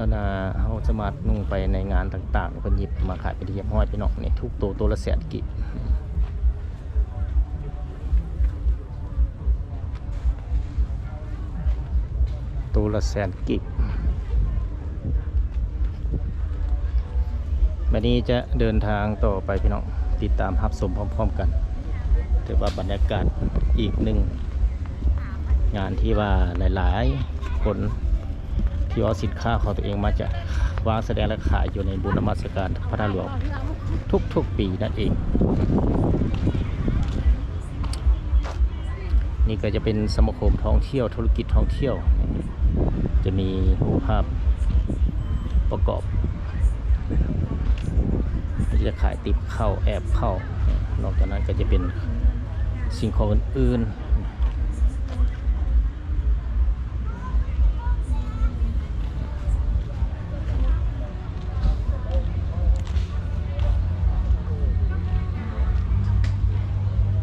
ອັນນ່າ ເຮົາສາມາດນຸ່ງໄປໃນງານຕ່າງໆ ເພິ່ນຫຍິບມາຂາຍເປັນທີ່ຮຽບຮ້ອຍ ພີ່ນ້ອງ ນີ້ ທຸກໂຕ ໂຕລະແສນກີບ ໂຕລະແສນກີບ. ບັດນີ້ຈະເດີນທາງຕໍ່ໄປ ພີ່ນ້ອງ ຕິດຕາມຮັບຊົມພ້ອມໆກັນ. ຖືວ່າບັນຍາກາດອີກໜຶ່ງງານທີ່ວ່າຫຼາຍໆຄົນ ທີ່ເອົາສິນຄ້າຂອງຕົວເອງມາຈະວາງສະແດງ ແລະ ຂາຍຢູ່ໃນບຸນນະມັດສະການພະທາດຫຼວງທຸກໆປີນັ້ນເອງ. ນີ້ກໍຈະເປັນສະມາຄົມທ່ອງທ່ຽວ ທຸລະກິດທ່ອງທ່ຽວ ຈະມີຮູບພາບປະກອບ ຈະຂາຍຕິບເຂົ້າ ແອບເຂົ້າ ນອກຈາກນັ້ນກໍຈະເປັນສິ່ງຂອງອື່ນໆ.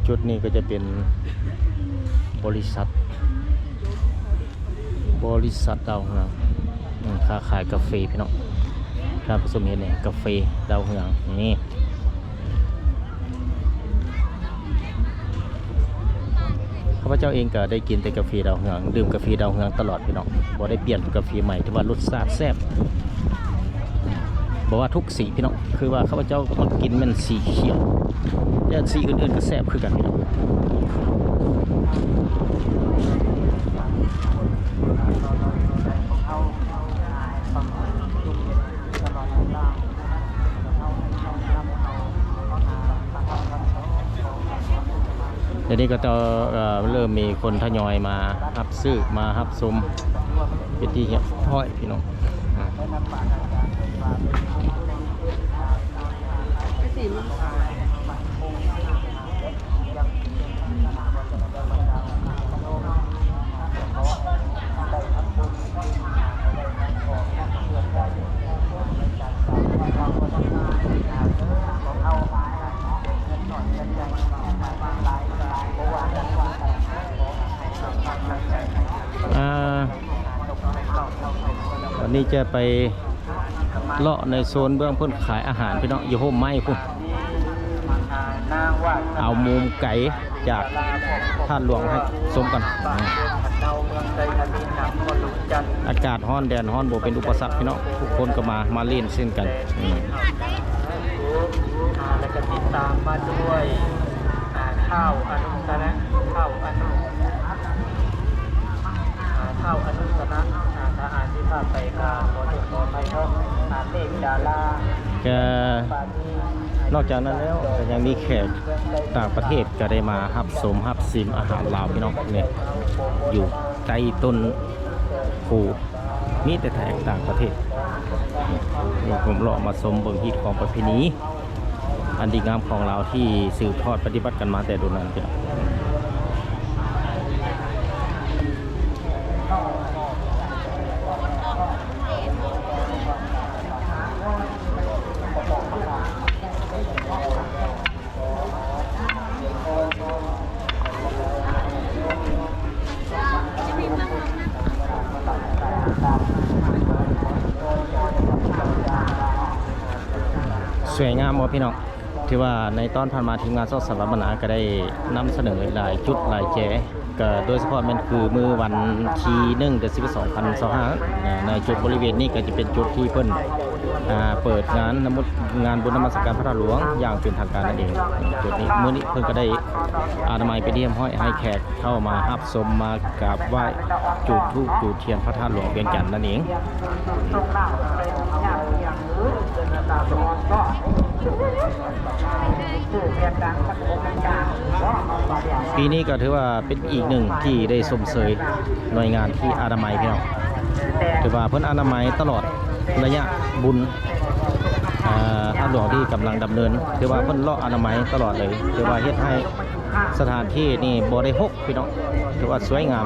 ຈຸດນີ້ກໍຈະເປັນບໍລິສັດ ບໍລິສັດດາວເຮືອງ ອືມ ຄ້າຂາຍກາເຟ ພີ່ນ້ອງ ທ່ານຜູ້ຊົມເຫັນນີ້ ກາເຟດາວເຮືອງນີ້. ຂ້າພະເຈົ້າເອງກໍໄດ້ກິນແຕ່ກາເຟດາວເຮືອງ ດື່ມກາເຟດາວເຮືອງຕະຫຼອດ ພີ່ນ້ອງ ບໍ່ໄດ້ປ່ຽນກາເຟໃໝ່ ຖືວ່າລົດຊາດແຊບ ບໍ່ວ່າທຸກສີ ພີ່ນ້ອງ ຄືວ່າຂ້າພະເຈົ້າກໍມັກກິນແມ່ນສີຂຽວ ແຕ່ສີອື່ນໆກໍແຊບຄືກັນ ພີ່ນ້ອງ. ດຽວນີ້ກໍຕໍ່ ເອີ ເລີ່ມມີຄົນທະຍອຍມາຮັບຊື້ ມາຮັບຊົມເປັນທີ່ຮຽບຮ້ອຍ ພີ່ນ້ອງ. ອາ ອ່າ ວັນນີ້ຈະໄປເລາະໃນໂຊນເບື້ອງເພິ່ນຂາຍອາຫານ ພີ່ນ້ອງ ຢູ່ຮົ່ມໄມ້ພຸ້ນ. ເອົາມຸມໄກຈາກທາດຫຼວງໃຫ້ຊົມກັນ. ອາກາດຮ້ອນແດດຮ້ອນບໍ່ເປັນອຸປະສັກພີ່ນ້ອງ, ທຸກຄົນກໍມາ ມາຫຼິ້ນເຊັ່ນກັນ. ອືມ ອ່າ ແລ້ວກໍຕິດຕາມມາດ້ວຍ ອ່າ ທ້າວອະນຸສະນະ ທ້າວອະນຸ ອ່າ ທ້າວອະນຸສະນະ ອ່າ ຖ້າອ່ານຜິດພາດໄປກໍຂໍໂທດຂໍອະໄພເນາະ. ອ່າ ເມກດາລາ ກໍນອກຈາກນັ້ນແລ້ວ ກໍຍັງມີແຂກຕ່າງປະເທດກໍໄດ້ມາຮັບຊົມຮັບຊິມອາຫານລາວພີ່ນ້ອງ. ນີ້ ຢູ່ໃຕ້ຕົ້ນໂພ ມີແຕ່ແຂກຕ່າງປະເທດ. ນີ້ ເຮົາເລາະມາຊົມເບິ່ງຮີດຄອງປະເພນີ ອັນດີງາມຂອງລາວທີ່ສືບທອດປະຕິບັດກັນມາແຕ່ດົນນານພີ່ນ້ອງ. ສວຍງາມບໍ່ພີ່ນ້ອງ? ຖືວ່າໃນຕອນຜ່ານມາ ທີມງານຊ່ອງສາລະບັນນາກໍໄດ້ນຳສະເໜີຫຼາຍຈຸດຫຼາຍແຈ ກໍໂດຍສະເພາະແມ່ນຄືມື້ວັນທີໜຶ່ງ ເດືອນສິບ ສອງພັນຊາວຫ້າ ໃນຈຸດບໍລິເວນນີ້ກໍຈະເປັນຈຸດທີ່ເພິ່ນ ອ່າ ເປີດງານນະມົດ ງານບຸນນະມັດສະການພະທາດຫຼວງຢ່າງເປັນທາງການນັ້ນເອງ. ຈຸດນີ້ ມື້ນີ້ເພິ່ນກໍໄດ້ອະນາໄມເປັນທີ່ຮຽບຮ້ອຍ ໃຫ້ແຂກ ເຂົ້າມາຮັບຊົມ ມາກາບໄຫວ້ ຈູດທູບຈູດທຽນພະທາດຫຼວງວຽງຈັນນັ້ນເອງ. ປີນີ້ກໍຖືວ່າເປັນອີກໜຶ່ງທີ່ໄດ້ຊົມເຊີຍໜ່ວຍງານທີ່ອະນາໄມພີ່ນ້ອງ, ຖືວ່າເພິ່ນອະນາໄມຕະຫຼອດໄລຍະບຸນ ເອີ ທາດຫຼວງທີ່ກຳລັງດຳເນີນ, ຖືວ່າເພິ່ນເລາະອະນາໄມຕະຫຼອດເລີຍ, ຖືວ່າເຮັດໃຫ້ ສະຖານທີ່ນີ້ບໍ່ໄດ້ຮົກພີ່ນ້ອງ, ຖືວ່າສວຍງາມ.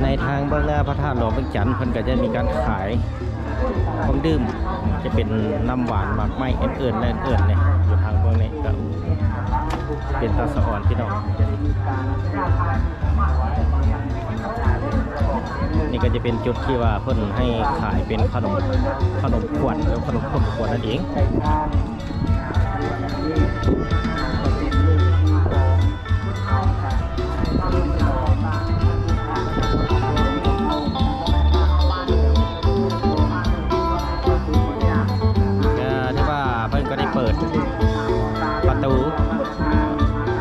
ໃນທາງເບື້ອງໜ້າພະທາດຫຼວງວຽງຈັນ ເພິ່ນກໍຈະມີການຂາຍ ເຄື່ອງດື່ມ ຈະເປັນນ້ຳຫວານ ໝາກໄມ້ ອື່ນໆ ແລະ ອື່ນໆ ນີ້ ຢູ່ທາງເບື້ອງນີ້ກໍເປັນຕາສະອອນພີ່ນ້ອງ. ນີ້ກໍຈະເປັນຈຸດທີ່ວ່າເພິ່ນໃຫ້ຂາຍເປັນຂະໜົມ ຂະໜົມຂວັນ ຫຼື ຂະໜົມຂົນຂວັນນັ້ນເອງ. ກໍຖືວ່າເພິ່ນກໍໄດ້ເປີດປະຕູ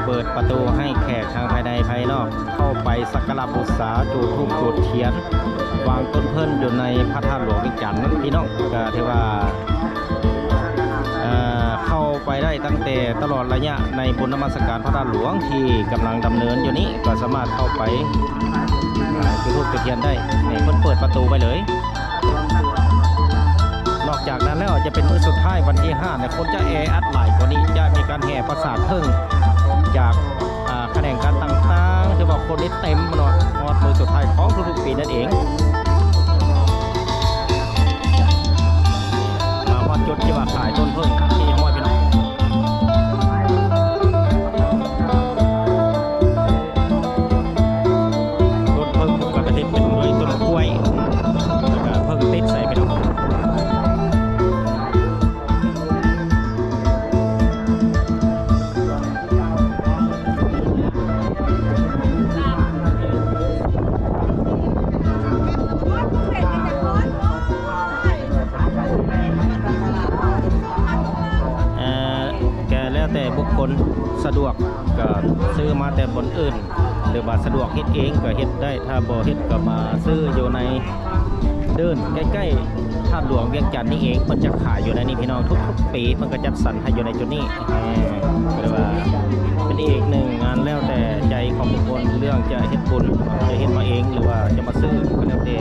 ເປີດປະຕູໃຫ້ແຂກທາງພາຍໃນພາຍນອກເຂົ້າໄປສັກກາລະບູຊາ ຈູດທູບຈູດທຽນ ວາງຕົ້ນເພິ່ນຢູ່ໃນພະທາດຫຼວງວຽງຈັນນັ້ນພີ່ນ້ອງ. ກໍຖືວ່າ ເອີ ເຂົ້າໄປໄດ້ຕັ້ງແຕ່ຕະຫຼອດໄລຍະໃນບຸນນະມັດສະການພະທາດຫຼວງທີ່ກຳລັງດຳເນີນຢູ່ນີ້ ກໍສາມາດເຂົ້າໄປ ເອີ ຈູດທູບຈູດທຽນໄດ້. ນີ້ເພິ່ນເປີດປະຕູໄວ້ເລີຍ. ນອກຈາກນັ້ນແລ້ວ ຈະເປັນມື້ສຸດທ້າຍວັນທີຫ້າ ແລະ ຄົນຈະແອອັດຫຼາຍກວ່ານີ້, ຈະມີການແຫ່ປາສາດເຜິ້ງຈາກ ອ່າ ຂະແໜງການຕ່າງໆ ຖືວ່າຄົນນີ້ເຕັມເນາະ, ຮອດມື້ສຸດທ້າຍຂອງທຸກໆປີນັ້ນເອງ. ມາຮອດຈຸດທີ່ວ່າຂາຍຕົ້ນເຜິ້ງທີ່ຮອດພີ່ນ້ອງ, ຕົ້ນເຜິ້ງປົກກະຕິເປັນເລີຍຕົ້ນກ້ວຍ ແລ້ວກະເຜິ້ງຕິດໃສ່ພີ່ນ້ອງ. ເອີ ກໍແລ້ວແຕ່ບຸກຄົນສະດວກ ກໍຊື້ມາແຕ່ບ່ອນອື່ນ ຫຼືວ່າສະດວກເຮັດເອງກໍເຮັດໄດ້, ຖ້າບໍ່ເຮັດກໍມາຊື້ຢູ່ໃນ ເດີ່ນໃກ້ໆທາດຫຼວງວຽງຈັນນີ້ເອງ. ເພິ່ນຈະຂາຍຢູ່ໃນນີ້ພີ່ນ້ອງ, ທຸກໆປີເພິ່ນກໍຈັດສັນໃຫ້ຢູ່ໃນຈຸດນີ້. ເອີ ກໍເລີຍວ່າເປັນອີກໜຶ່ງງານແລ້ວແຕ່ໃຈຂອງທຸກຄົນ ເລື່ອງຈະເຮັດບຸນ ຈະເຮັດມາເອງ ຫຼືວ່າຈະມາຊື້ ກໍແລ້ວແຕ່.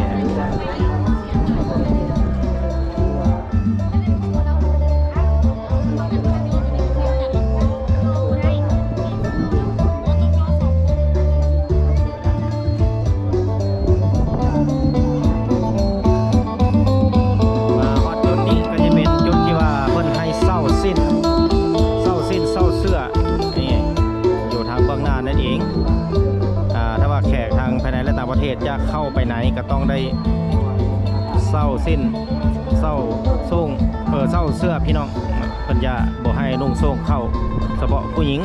ມາ ດຈາກເຂົ້າໄປໃນກໍຕ້ອງໄດ້ເຊົ່າສິ້ນ ເຊົ່າໂສ້ງ ເອີ ເຊົ່າເສື້ອພີ່ນ້ອງ ເພິ່ນຈະບໍ່ໃຫ້ນຸ່ງໂສ້ງເຂົ້າ ສະເພາະຜູ້ຍິງ.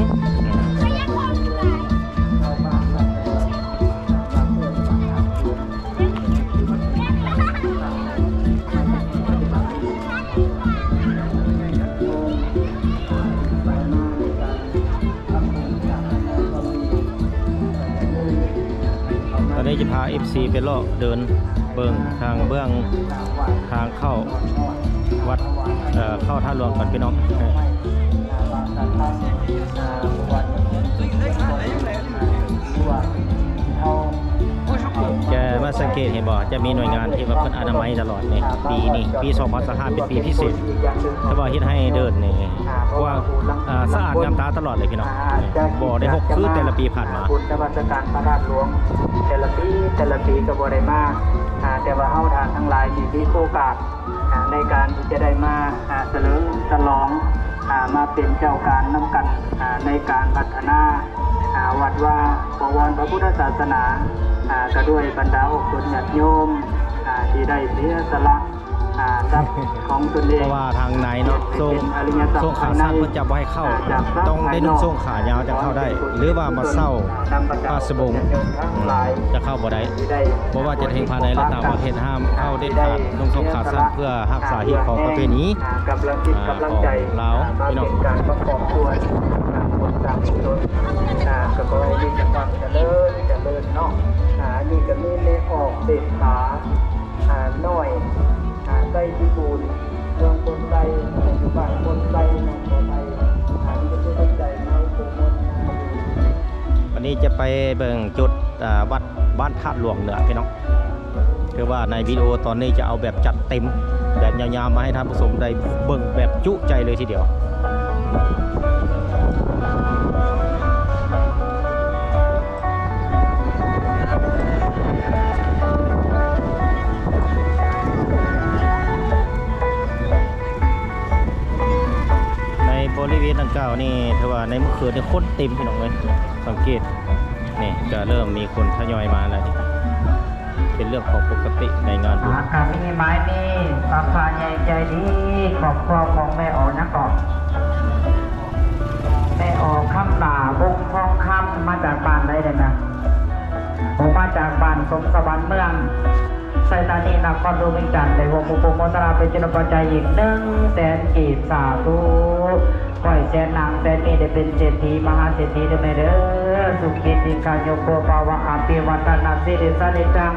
ຕອນນີ້ຈະພາເອັຟຊີໄປເລາະເດີນເບິ່ງທາງເບື້ອງທາງເຂົ້າວັດ ເອີ ເຂົ້າທາດຫຼວງກ່ອນພີ່ນ້ອງ. ຈະມາສັງເກດເຫັນບໍ່ ຈະມີໜ່ວຍງານທີ່ວ່າເພິ່ນອະນາໄມຕະຫຼອດນີ້ ປີນີ້ ປີສອງພັນຊາວຫ້າ ເປັນປີພິເສດ ແຕ່ວ່າເຮັດໃຫ້ເດີນນີ້ກວ້າງ ອາ ສະອາດງາມຕາຕະຫຼອດເລີຍພີ່ນ້ອງ ບໍ່ໄດ້ຮົກຄືແຕ່ລະປີຜ່ານມາ. ບຸນນະມັດສະການພະທາດຫຼວງແຕ່ລະປີ ແຕ່ລະປີກໍບໍ່ໄດ້ມາ ອາ ແຕ່ວ່າເຮົາທ່ານທັງຫຼາຍນີ້ມີໂອກາດ ອາ ໃນການທີ່ຈະໄດ້ມາ ອາ ສະເຫຼີມສະຫຼອງ ອາ ມາເປັນເຈົ້າການນຳກັນ ອາ ໃນການພັດທະນາ ອາ ວັດວາ ບໍວອນພະພຸດທະສາສະໜາ ອາ ກະດ້ວຍບັນດາອົກຊົນຍາດໂຍມ ອາ ທີ່ໄດ້ເສຍສະຫຼະ ອາ ຊັບຂອງຕົນເອງ ເພາະວ່າທາງໃນເນາະ ໂສ້ງ ໂສ້ງຂາສັ້ນເພິ່ນຈະບໍ່ໃຫ້ເຂົ້າ ຕ້ອງໄດ້ນຸ່ງໂສ້ງຂາຍາວຈັ່ງເຂົ້າໄດ້ ຫຼືວ່າມາເຊົ່າຜ້າສະບົງ ຈະເຂົ້າບໍ່ໄດ້. ບໍ່ວ່າຈະເຖິງພາຍໃນ ແລະ ຕ່າງປະເທດ ຫ້າມເຂົ້າເດັດຂາດ ນຸ່ງໂສ້ງຂາສັ້ນ ເພື່ອຮັກສາຮີດຄອງປະເພນີ ອາ ຂອງລາວ ພີ່ນ້ອງ. ການປະກອບສ່ວນບຸນສ້າງກຸສົນ ອາ ກໍຂໍໃຫ້ມີແຕ່ຄວາມຈະເລີນ ຈະເລີນເນາະ. ອາ ອັນນີ້ກໍມີແມ່ອອກເສດຖາ ອາ ນ້ອຍ ອາ ໄຊພິບູນ ເມືອງໂພນໄຊ ຢູ່ບ້ານໂພນໄຊ ນະຄອນຫຼວງວຽງຈັນ ອາ ມີແຕ່ຜູ້ໃຈມາອຸປະໂມທະນາ. ວັນນີ້ຈະໄປເບິ່ງຈຸດ ອາ ວັດບ້ານທາດຫຼວງເໜືອ ພີ່ນ້ອງ. ຄືວ່າໃນວິດີໂອຕອນນີ້ຈະເອົາແບບຈັດເຕັມ ແບບຍາວໆ ມາໃຫ້ທ່ານຜູ້ຊົມໄດ້ເບິ່ງແບບຈຸໃຈເລີຍທີດຽວ. ໃນບໍລິເວນດັ່ງກ່າວນີ້ ຖືວ່າໃນມື້ຄືນນີ້ຄົນເຕັມ ພີ່ນ້ອງເອີຍ. ສັງເກດ ນີ້ກໍເລີ່ມມີຄົນທະຍອຍມາແລ້ວນີ້ ເປັນເລື່ອງຂອງປົກກະຕິໃນງານບຸນ. ອາ ກໍມີໝາຍນີ້ ພະໃຫຍ່ໃຈດີ ຄອບຄົວຂອງແມ່ອອກຫຍັງເກາະ ແມ່ອອກຄຳຫຼ້າ ວົງທອງຄຳ ມາຈາກບ້ານໃດເດ້ນະ? ໂອ ມາຈາກບ້ານສົມສະຫວັນ ເມືອງໄຊທານີ ນະຄອນຫຼວງວຽງຈັນ ໄດ້ຮ່ວມອຸປະໂມທະນາເປັນທຶນປັດໄຈອີກໜຶ່ງແສນກີບ. ສາທຸ. ຂໍໃຫ້ແສນນາງແສນມີໄດ້ເປັນເສດຖີມະຫາເສດຖີເດີແມ່ເດີ. ສຸຂີ ຕິກາຍຸໂກ ພະວະ ອະພິວາທະນະສີລິສະນິດຈັງ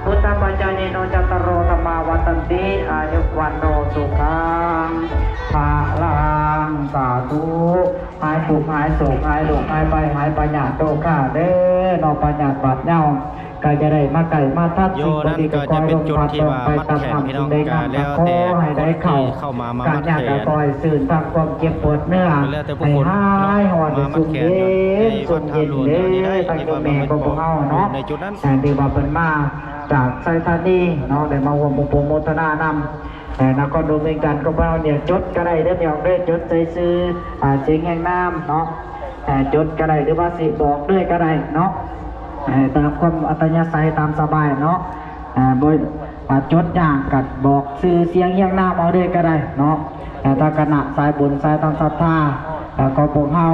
ພຸດທະພະຈາຍິໂນ ຈັດຕາໂລ ທຳມາ ວັດທັນຕິ ອາຍຸ ວັນໂນ ສຸຂັງ ພະລັງ. ສາທຸ. ຫາຍທຸກ ຫາຍໂສກ ຫາຍໂລກ ຫາຍໄພ ຫາຍພະຍາດໂລຄາເດີເນາະ. ພະຍາດບາດເຍົາ ກໍຈະໄດ້ມາໃກ້ມາທັດ ສິ່ງບໍ່ດີກໍຂໍໃຫ້ລົມພັດໄປຕາມນ້ຳ ສິ່ງໃດງາມກໍຂໍໃຫ້ໄດ້ເຂົ້າ ການຍາກກໍຂໍໃຫ້ຊື່ນ ທັງຄວາມເຈັບປວດເນື້ອ ໃຫ້ຫາຍຮ້ອນ ໃຫ້ຊຸ່ມເຢັນ ຊຸ່ມເຢັນເດີ ທັງໂຍມແມ່ຂອງພວກເຮົາເນາະ ທີ່ວ່າເພິ່ນມາຈາກໄຊທານີເນາະ ໄດ້ມາຮ່ວມອະນຸໂມທະນານຳ ເອີ ນະຄອນຫຼວງວຽງຈັນຂອງເຮົານີ້ ຈົດກໍໄດ້ເດີ ແມ່ອອກເດີ ຈົດໃສ່ຊື່ ອາ ສຽງຮຽງນາມເນາະ ເອີ ຈົດກໍໄດ້ ຫຼືວ່າຊິບອກເລີຍກໍໄດ້ເນາະ ເອີ ຕາມຄວາມອັດທະຍາໄສ ຕາມສະບາຍເນາະ ເອີ ບໍ່ ອາ ຈົດຍາກກໍບອກຊື່ສຽງຮຽງນາມເອົາເລີຍກໍໄດ້ເນາະ ເອີ ທາງຄະນະສາຍບຸນສາຍທຳສັດທາ ເອີ ຂອງພວກເຮົາ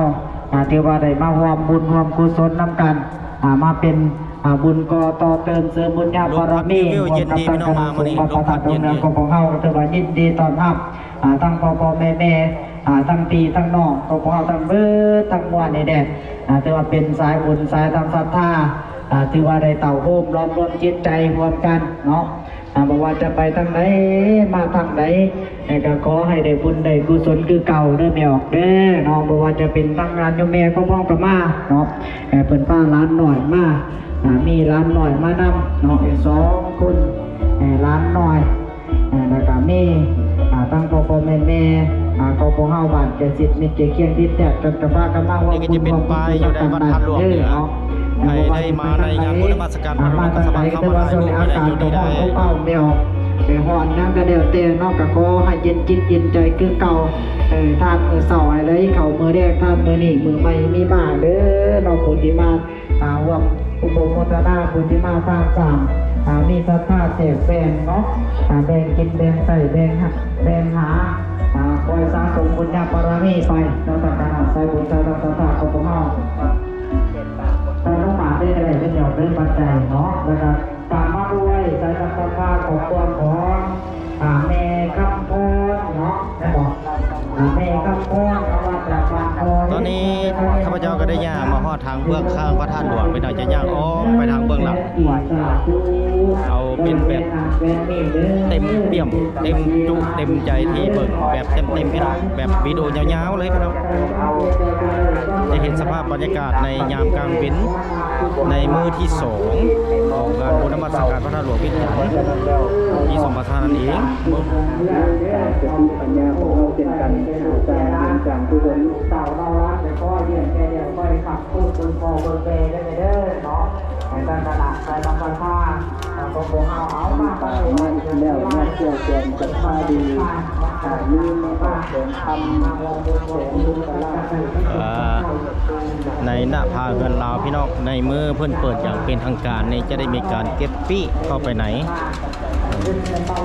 ອາ ຖືວ່າໄດ້ມາຮ່ວມບຸນຮ່ວມກຸສົນນຳກັນ ອາ ມາເປັນ ອາ ບຸນກໍ່ຕໍ່ເຕີມເສີມບຸນຍາບາລະມີ ຮ່ວມກັບທາງຄະນະສົງວັດພະທາດດອນເໜືອຂອງພວກເຮົາ ກໍຖືວ່າຍິນດີຕ້ອນຮັບ ອາ ທັງພໍ່ໆແມ່ໆ ອາ ທັງພີ່ທັງນ້ອງຂອງພວກເຮົາທັງເບີດທັງມວນນີ້ແດ່ ອາ ຖືວ່າເປັນສາຍບຸນສາຍທຳສັດທາ ອາ ຖືວ່າໄດ້ເຕົ້າໂຮມຫຼອມລວມຈິດໃຈຮ່ວມກັນເນາະ ອາ ບໍ່ວ່າຈະໄປທາງໃດມາທາງໃດ ແລະກໍຂໍໃຫ້ໄດ້ບຸນໄດ້ກຸສົນຄືເກົ່າເດີແມ່ອອກເດີເນາະ ບໍ່ວ່າຈະເປັນທາງດ້ານໂຍມແມ່ຂອງພວກເຮົາກໍມາເນາະ ເພິ່ນພາຫຼານນ້ອຍມາ ອາ ມີຫຼານນ້ອຍມານຳເນາະ ສອງຄົນ ເອີ ຫຼານນ້ອຍ ເອີ ແລ້ວກໍມີ ອາ ທັງພໍ່ໆແມ່ໆ ອາ ຂອງພວກເຮົາບ້ານໃກ້ຊິດມິດໃກ້ຄຽງຕິດແທດ ກໍ ກໍພາກັນມາຮ່ວມບຸນຮ່ວມກຸສົນນຳກັນເດີເນາະ ໃຜໄດ້ມາໃນງານບຸນນະມັດສະການ ອາ ມາທາງໃດກໍຖືວ່າຊ່ວງນີ້ອາກາດກໍຮ້ອນອົບເອົາແນວ ແຕ່ຮ້ອນຫຍັງກໍແລ້ວແຕ່ເນາະ ກໍຂໍໃຫ້ເຢັນຈິດເຢັນໃຈຄືເກົ່າ ເອີ ທານມື້ເຊົ້າໃຫ້ໄດ້ເຂົ້າມື້ແລງ ທານມື້ນີ້ມື້ໃໝ່ມີມາເດີເນາະ ຜູ້ທີ່ມາ ອາ ຮ່ວມ ຜູ້ໂມທະນາ ຜູ້ທີ່ມາທາງການ ອ່າ ມີສັດທາແຈກແບ່ງເນາະ ອ່າ ແບ່ງກິນແບ່ງໃຊ້ ແບ່ງຫາ ແບ່ງຫາ ອ່າ ຄອຍສະສົມບຸນຍາບາລະມີໄປເນາະ ທາງຄະນະສາຍບຸນສາຍທຳສັດທາຂອງພວກເຮົາ ອະນຸໂມທະນາເປັນຍອດເປັນປັດໄຈເນາະ ແລ້ວກໍຕາມມາດ້ວຍສາຍທຳສັດທາຂອບຄວນຂອງ ອ່າ ແມ່ຄຳພອນເນາະ ແມ່ນບໍ່? ແມ່ຄຳພອນ ເອົາມາຈາກບ້ານໂພນ. ຕອນນີ້ຂ້າພະເຈົ້າກໍໄດ້ຍ່າງມາຮອດທາງເບື້ອງຂ້າງພະທາດຫຼວງ ພີ່ນ້ອງຈະຍ່າງອອກໄປທາງເບື້ອງຫຼັງ ເອົາເປັນແບບເຕັມປ່ຽມ ເຕັມຈຸ ເຕັມໃຈທີ່ເບິ່ງແບບເຕັມໆ ພີ່ນ້ອງ ແບບວິດີໂອຍາວໆ ເລີຍພີ່ນ້ອງ ຈະເຫັນສະພາບບັນຍາກາດໃນຍາມກາງເວັນ ໃນມື້ທີສອງຂອງງານບຸນນະມັດສະການພະທາດຫຼວງວຽງຈັນ ປີສອງພັນຊາວຫ້ານັ້ນເອງ. ເຈົ້າເນາະ ຫຼານໄປຂໍຮຽນແຕ່ດຽວ ຄ່ອຍຂັບລົດເບິ່ງພໍ່ເບິ່ງແມ່ເດີເນາະ ໃຫ້ທ່ານຄະນະສາຍທຳສັດທາຂອງພວກເຮົາ ເອົາມາຕັ້ງໄວ້ ແລ້ວມາທ່ຽວແກນກັບພາດີ ຖ້າມີມາຮອດແສນຄຳ ເອີ ໃນໜ້າຜາເຮືອນລາວ ພີ່ນ້ອງ ໃນມື້ເພິ່ນເປີດຢ່າງເປັນທາງການນີ້ ຈະໄດ້ມີການເກັບປີ້ເຂົ້າໄປໃນ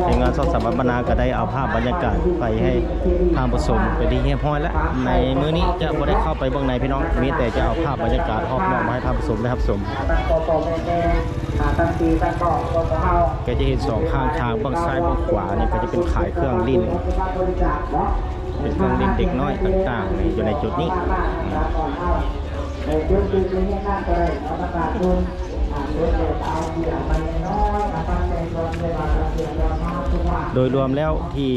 ທີມງານຊ່ອງສາມາດບັນນາກໍໄດ້ເອົາພາບບັນຍາກາດໄປໃຫ້ທ່ານຜູ້ຊົມເປັນທີ່ຮຽບຮ້ອຍແລ້ວ. ໃນມື້ນີ້ຈະບໍ່ໄດ້ເຂົ້າໄປເບື້ອງໃນພີ່ນ້ອງ ມີແຕ່ຈະເອົາພາບບັນຍາກາດຮອບນອກມາໃຫ້ທ່ານຜູ້ຊົມໄດ້ຮັບຊົມ. ກໍຈະເຫັນສອງຂ້າງທາງ ເບື້ອງຊ້າຍເບື້ອງຂວານີ້ກໍຈະເປັນຂາຍເຄື່ອງຫຼິ້ນ ເປັນເຄື່ອງຫຼິ້ນເດັກນ້ອຍຕ່າງໆ ນີ້ ຢູ່ໃນຈຸດນີ້. ໂດຍລວມແລ້ວທີ່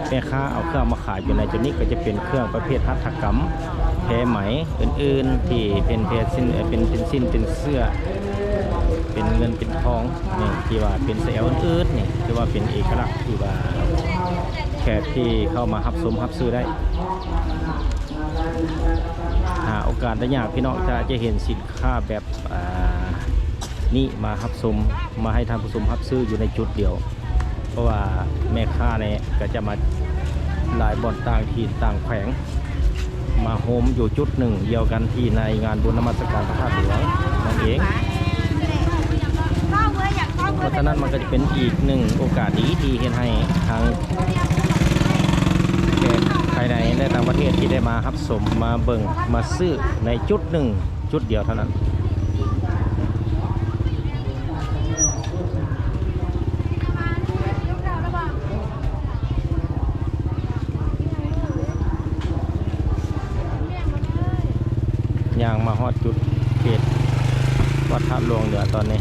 ແມ່ຄ້າເອົາເຄື່ອງມາຂາຍຢູ່ໃນຈຸດນີ້ ກໍຈະເປັນເຄື່ອງປະເພດຫັດຖະກຳ ແພໄໝອື່ນໆ ທີ່ເປັນແພຊິນ ເປັນ ເປັນສິ້ນ ເປັນເສື້ອ ເປັນເງິນເປັນທອງນີ້ ທີ່ວ່າເປັນສະແອວອື່ນໆ ນີ້ ຖືວ່າເປັນເອກະລັກທີ່ວ່າແຂກທີ່ເຂົ້າມາຮັບຊົມຮັບຊື້ໄດ້. ຫາໂອກາດໄດ້ຍາກ ພີ່ນ້ອງຈະ ຈະເຫັນສິນຄ້າແບບ ອ່າ ນີ້ມາຮັບຊົມ ມາໃຫ້ທ່ານຜູ້ຊົມຮັບຊື້ຢູ່ໃນຈຸດດຽວ ເພາະວ່າແມ່ຄ້ານີ້ກໍຈະມາຫຼາຍບ່ອນ ຕ່າງຖິ່ນຕ່າງແຂວງ ມາໂຮມຢູ່ຈຸດໜຶ່ງດຽວກັນ ທີ່ໃນງານບຸນນະມັດສະການພະທາດຫຼວງນັ້ນເອງ. ເພາະສະນັ້ນມັນກໍຈະເປັນອີກໜຶ່ງໂອກາດດີ ທີ່ເຮັດໃຫ້ທາງແຂກພາຍໃນ ແລະ ຕ່າງປະເທດທີ່ໄດ້ມາຮັບຊົມ ມາເບິ່ງ ມາຊື້ໃນຈຸດໜຶ່ງ ຈຸດດຽວເທົ່ານັ້ນ. ຍ່າງມາຮອດຈຸດເຂດວັດທາດຫຼວງເໜືອຕອນນີ້.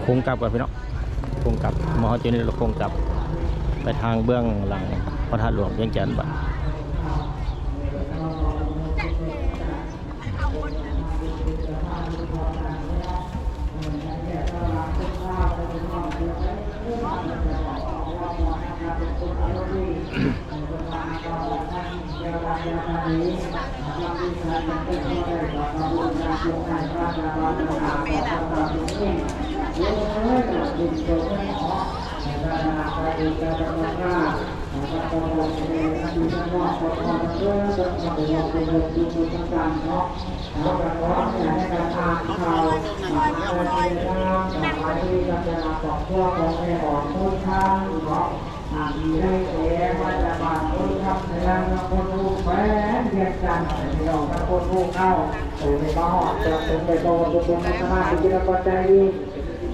ໂຄ້ງກັບກ່ອນພີ່ນ້ອງ ໂຄ້ງກັບ ມາຮອດຈຸດນີ້ແລ້ວໂຄ້ງກັບໄປທາງເບື້ອງຫຼັງພະທາດຫຼວງວຽງຈັນບາດ.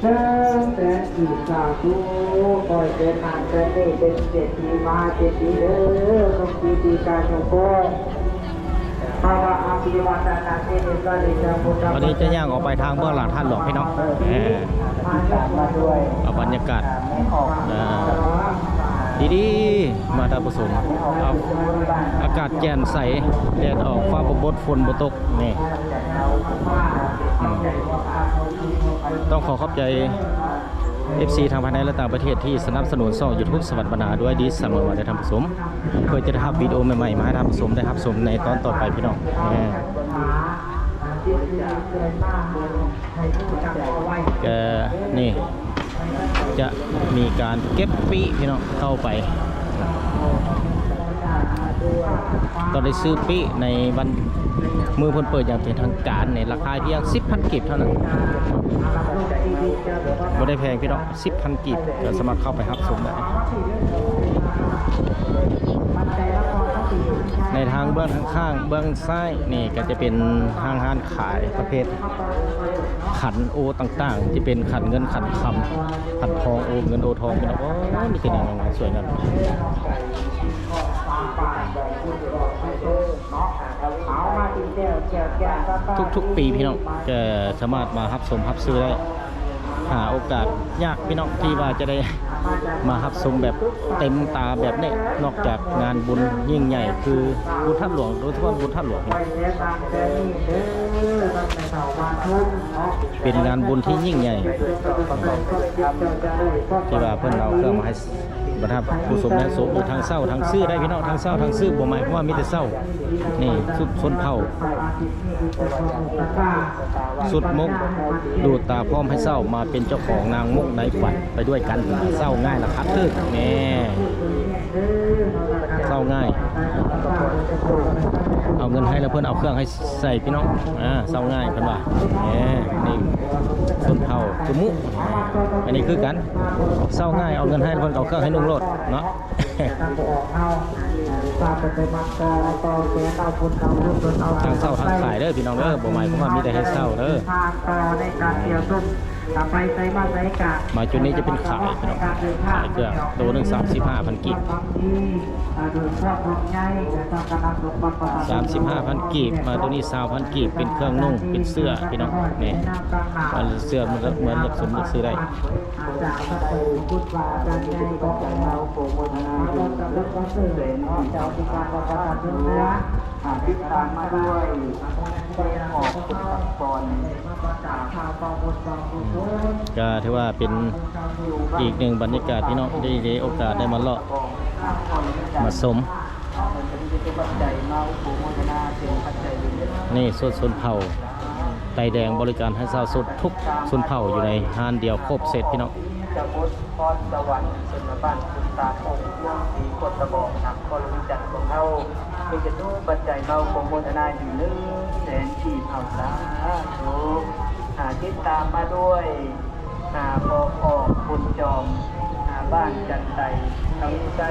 ເຊີນແສນອີກ ສາທຸ ຂໍໃຫ້ເກີດມາເປັນເສດຖີມະຫາເສດຖີເດີ ສົມຊີຕີກາຍຸໂກ ພະວະອະພິວາທະນະຊີລິສະລິດຖະພຸດທະ ຕອນນີ້ຈະຍ່າງອອກໄປທາງເບື້ອງຫຼັງທາດຫຼວງພີ່ນ້ອງ ເອີ ເອົາບັນຍາກາດ ເອີ ດີໆ ມາທ່ານຜູ້ຊົມ ເອົາ ອາກາດແຈ່ມໃສ ແດດອອກ ຟ້າບໍ່ບົດ ຝົນບໍ່ຕົກ ນີ້ ອືມ ຕ້ອງຂໍຂອບໃຈ ເອັຟຊີ ທັງພາຍໃນ ແລະ ຕ່າງປະເທດ ທີ່ສະໜັບສະໜູນຊ່ອງຢູທູບສະຫວັດບັນນາດ້ວຍດີສະເໝີມາເດີທ່ານຜູ້ຊົມ ເພື່ອຈະໄດ້ຮັບວິດີໂອໃໝ່ໆ ມາໃຫ້ທ່ານຜູ້ຊົມໄດ້ຮັບຊົມໃນຕອນຕໍ່ໄປພີ່ນ້ອງ ເອີ ກະນີ້ ຈະມີການເກັບປີ້ພີ່ນ້ອງ ເຂົ້າໄປ ຕ້ອງໄດ້ຊື້ປີ້ໃນວັນ ມື້ເພິ່ນເປີດຢ່າງເປັນທາງການນີ້ ລາຄາພຽງສິບພັນກີບເທົ່ານັ້ນ ບໍ່ໄດ້ແພງພີ່ນ້ອງ ສິບພັນກີບ ກໍສາມາດເຂົ້າໄປຮັບຊົມໄດ້. ໃນທາງເບື້ອງຂ້າງໆ ເບື້ອງຊ້າຍນີ້ກໍຈະເປັນຫ້າງຮ້ານຂາຍປະເພດຂັນໂອຕ່າງໆ ທີ່ເປັນຂັນເງິນຂັນຄຳ ຂັນທອງໂອເງິນໂອທອງພີ່ນ້ອງ ໂອ້ຍ ມີແຕ່ແນວງາມໆ ສວຍງາມ. ທຸກໆປີພີ່ນ້ອງ ຈະສາມາດມາຮັບຊົມຮັບຊື້ໄດ້ ຫາໂອກາດຍາກພີ່ນ້ອງ ທີ່ວ່າຈະໄດ້ມາຮັບຊົມແບບເຕັມຕາແບບນີ້ ນອກຈາກງານບຸນຍິ່ງໃຫຍ່ຄືບຸນທາດຫຼວງ ໂດຍສະເພາະບຸນທາດຫຼວງ ເປັນງານບຸນທີ່ຍິ່ງໃຫຍ່ ທີ່ວ່າເພິ່ນເອົາເຄື່ອງມາໃຫ້ ບັນດາຜູ້ຊົມແລະໂສມ ທັງເຊົ່າທັງຊື້ໄດ້ພີ່ນ້ອງ ທັງເຊົ່າທັງຊື້ ບໍ່ໝາຍຄວາມວ່າມີແຕ່ເຊົ່າ ນີ້ຊຸດຊົນເຜົ່າ ຊຸດມົກດູດຕາ ພ້ອມໃຫ້ເຊົ່າມາເປັນເຈົ້າຂອງນາງມົກໃນຝັນໄປດ້ວຍກັນ ເຊົ່າງ່າຍລາຄາຖືກ ແນ່ ເຊົ່າງ່າຍ ເອົາເງິນໃຫ້ແລ້ວເພິ່ນເອົາເຄື່ອງໃຫ້ ໃສ່ພີ່ນ້ອງ ອາ ເຊົ່າງ່າຍເພິ່ນວ່າ ແໝ ນີ້ຊົນເຜົ່າຈຸມຸ ອັນນີ້ຄືກັນ ເຊົ່າງ່າຍ ເອົາເງິນໃຫ້ເພິ່ນກໍເອົາເຄື່ອງໃຫ້ນຸ່ງໂລດເນາະ ທັງເຊົ່າທັງຂາຍເດີພີ່ນ້ອງເດີ ບໍ່ໝາຍຄວາມວ່າມີແຕ່ໃຫ້ເຊົ່າເດີ ມາຈຸດນີ້ຈະເປັນຂາຍພີ່ນ້ອງ ຂາຍເຄື່ອງ ໂຕໜຶ່ງສາມສິບຫ້າພັນກີບ ສາມສິບຫ້າພັນກີບ ມາໂຕນີ້ຊາວພັນກີບ ເປັນເຄື່ອງນຸ່ງ ເປັນເສື້ອພີ່ນ້ອງ ນີ້ ເສື້ອ ເໝືອນເລືອກສົມເລືອກຊື້ໄດ້ ຕິດຕາມມາດ້ວຍເຊນອອກພຸດທະກອນ ກໍຖືວ່າເປັນອີກໜຶ່ງບັນຍາກາດພີ່ນ້ອງ ທີ່ໄດ້ໂອກາດໄດ້ມາເລາະມາຊົມ ນີ້ ຊົນ ຊົນເຜົ່າໄຕແດງ ບໍລິການໃຫ້ຊາວຊົນທຸກຊົນເຜົ່າຢູ່ໃນຮ້ານດຽວຄົບເຊັດພີ່ນ້ອງ ຈະໝົດພອນສະຫວັນ ຊົນລະບ້ານ ຄຸນຕາຄົງ ເມືອງສີໂຄດຕະບອງ ນະຄອນຫຼວງວຽງຈັນຂອງເຮົາ ມີຈະຕຸປັດໄຈມາອົບໂມທະນາຢູ່ໜຶ່ງແສນກີບ ເອົາສາທຸ ຫາ ຕິດຕາມມາດ້ວຍ ຫາ ພໍ່ຄອກບຸນຈອມ ຫາ ບ້ານຈັນໄຕ ທະວີໄຊ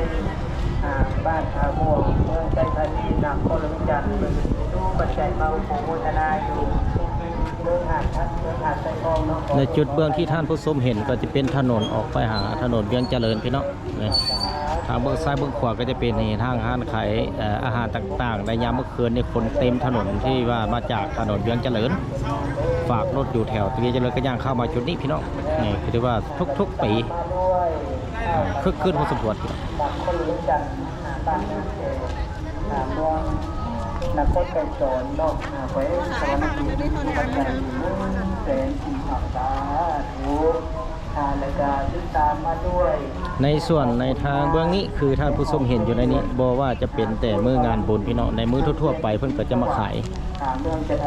ຫາ ບ້ານທ່າມ່ວງ ເມືອງໄຊທານີ ນະຄອນຫຼວງວຽງຈັນ ມີຈະຕຸປັດໄຈມາອົບໂມທະນາຢູ່ ໃນຈຸດເບື້ອງທີ່ທ່ານຜູ້ຊົມເຫັນ ກໍຈະເປັນຖະໜົນອອກໄປຫາຖະໜົນວຽງຈະເລີນພີ່ນ້ອງ ນີ້ ທາງເບື້ອງຊ້າຍເບື້ອງຂວາກໍຈະເປັນຮ້ານ ຮ້ານຂາຍ ເອີ ອາຫານຕ່າງໆ ໃນຍາມມື້ຄືນນີ້ຄົນເຕັມຖະໜົນ ທີ່ວ່າມາຈາກຖະໜົນວຽງຈະເລີນ ຝາກລົດຢູ່ແຖວວຽງຈະເລີນ ກໍຍ່າງເຂົ້າມາຈຸດນີ້ພີ່ນ້ອງ ນີ້ກໍຖືວ່າທຸກໆປີ ຄຶກຄື້ນພໍສົມຄວນພີ່ນ້ອງ. ນະຄອນໄກສອນເນາະ ແຂວງສະຫວັນນະເຂດ ມີຜູ້ບັນດາແສນສາທຸ ແລ້ວກະຕິດຕາມມາດ້ວຍ ໃນສ່ວນໃນທາງເບື້ອງນີ້ ຄືທ່ານຜູ້ຊົມເຫັນຢູ່ໃນນີ້ ບໍ່ວ່າຈະເປັນແຕ່ມື້ງານບຸນພີ່ນ້ອງ ໃນມື້ທົ່ວໆໄປເພິ່ນກໍຈະມາຂາຍ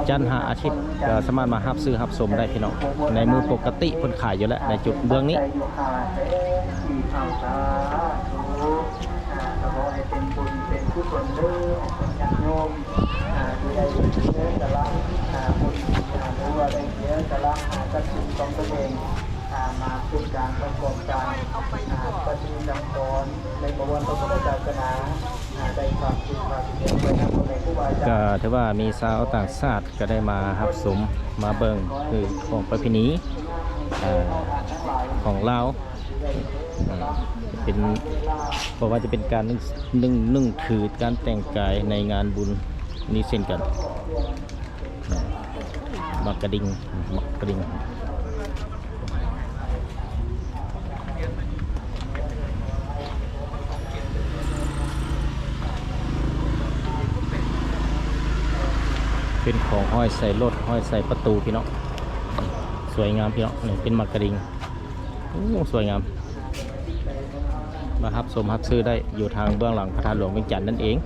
ຈັນຫາອາທິດ ກໍສາມາດມາຮັບຊື້ຮັບຊົມໄດ້ພີ່ນ້ອງ ໃນມື້ປົກກະຕິເພິ່ນຂາຍຢູ່ແລ້ວ ໃນຈຸດເບື້ອງນີ້ ສາທຸ ອ່າ ກໍຂໍໃຫ້ເປັນບຸນເປັນກຸສົນເດີ ໃຫ້ເປັນຍາດໂຍມ ອ່າ ທີ່ໄດ້ເສຍສະຫຼະ ອ່າ ບຸນ ອ່າ ຫຼືວ່າໄດ້ເສຍສະຫຼະ ອ່າ ຊັບສິນຂອງຕົນເອງ ອ່າ ມາເປັນການປະກອບການ ອ່າ ປະຕິສັງຂອນ ໃນປະຫວັດພະພຸດທະສາສະໜາ ອ່າ ໄດ້ຝາກຊື່ຝາກສຽງໄວ້ນຳພໍ່ແມ່ຄູບາອາຈານ ກໍຖືວ່າມີຊາວຕ່າງຊາດກໍໄດ້ມາຮັບຊົມມາເບິ່ງ ຄືຂອງປະເພນີ ອ່າ ຂອງລາວ ເປັນ ບໍ່ວ່າຈະເປັນການໜຶ່ງ ໜຶ່ງ ໜຶ່ງຖືການແຕ່ງກາຍໃນງານບຸນນີ້ເຊັ່ນກັນ ໝາກກະດິ່ງ ໝາກກະດິ່ງ ເປັນຂອງຫ້ອຍໃສ່ລົດ ຫ້ອຍໃສ່ປະຕູພີ່ນ້ອງ ສວຍງາມພີ່ນ້ອງ ນີ້ເປັນໝາກກະດິ່ງ ໂອ້ ສວຍງາມ ມາຮັບຊົມຮັບຊື້ໄດ້ຢູ່ທາງເບື້ອງຫຼັງພະທາດຫຼວງວຽງຈັນນັ້ນເອງ.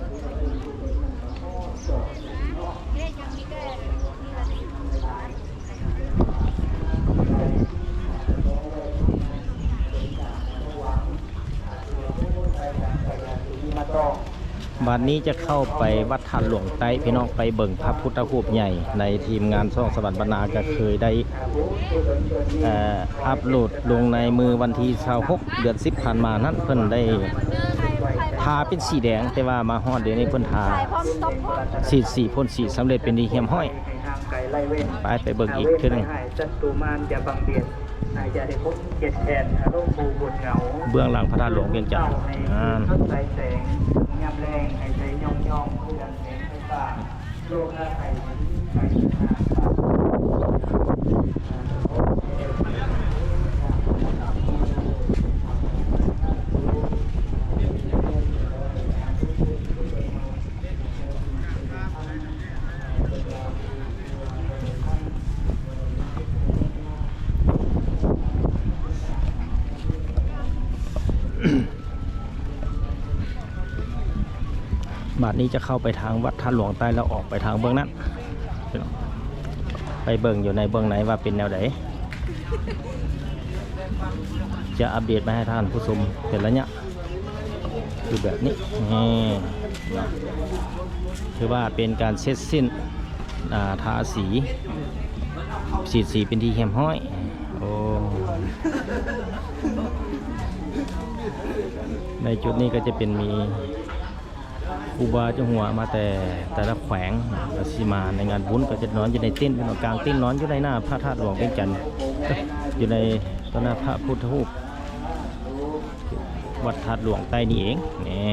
ບັດນີ້ຈະເຂົ້າໄປວັດທາດຫຼວງໃຕ້ ພີ່ນ້ອງ ໄປເບິ່ງພະພຸດທະຮູບໃຫຍ່ ໃນທີມງານຊ່ອງສະຫວັນບັນນາ ກໍເຄີຍໄດ້ ເອີ ອັບໂຫຼດລົງໃນມື້ວັນທີຊາວຫົກ ເດືອນສິບ ຜ່ານມານັ້ນ ເພິ່ນໄດ້ທາເປັນສີແດງ ແຕ່ວ່າມາຮອດດຽວນີ້ເພິ່ນທາສີດສີ ພົ່ນສີສຳເລັດເປັນທີ່ຮຽບຮ້ອຍ. ໄປ ໄປເບິ່ງອີກເທື່ອໜຶ່ງ. ເບື້ອງຫຼັງພະທາດຫຼວງວຽງຈັນ ບາດນີ້ຈະເຂົ້າໄປທາງວັດທາດຫຼວງໃຕ້ ແລ້ວອອກໄປທາງເບື້ອງນັ້ນ ໄປເບິ່ງຢູ່ໃນເບື້ອງໃນວ່າເປັນແນວໃດ ຈະອັບເດດມາໃຫ້ທ່ານຜູ້ຊົມເປັນໄລຍະ. ຄືແບບນີ້ ນີ້ ເນາະ ຖືວ່າເປັນການເສັດສິ້ນ ອ່າ ທາສີ ສີດສີເປັນທີ່ຮຽບຮ້ອຍ. ໂອ້ ໃນຈຸດນີ້ກໍຈະເປັນມີຄູບາເຈົ້າຫົວມາແຕ່ແຕ່ລະແຂວງ ກໍຊິມາໃນງານບຸນ ກໍຈະນອນຢູ່ໃນເຕັນ ເນາະ ກາງເຕັນນອນຢູ່ໃນໜ້າພະທາດຫຼວງວຽງຈັນ ຢູ່ໃນຕໍ່ໜ້າພະພຸດທະຮູບ ວັດທາດຫຼວງໃຕ້ນີ້ເອງ ນີ້.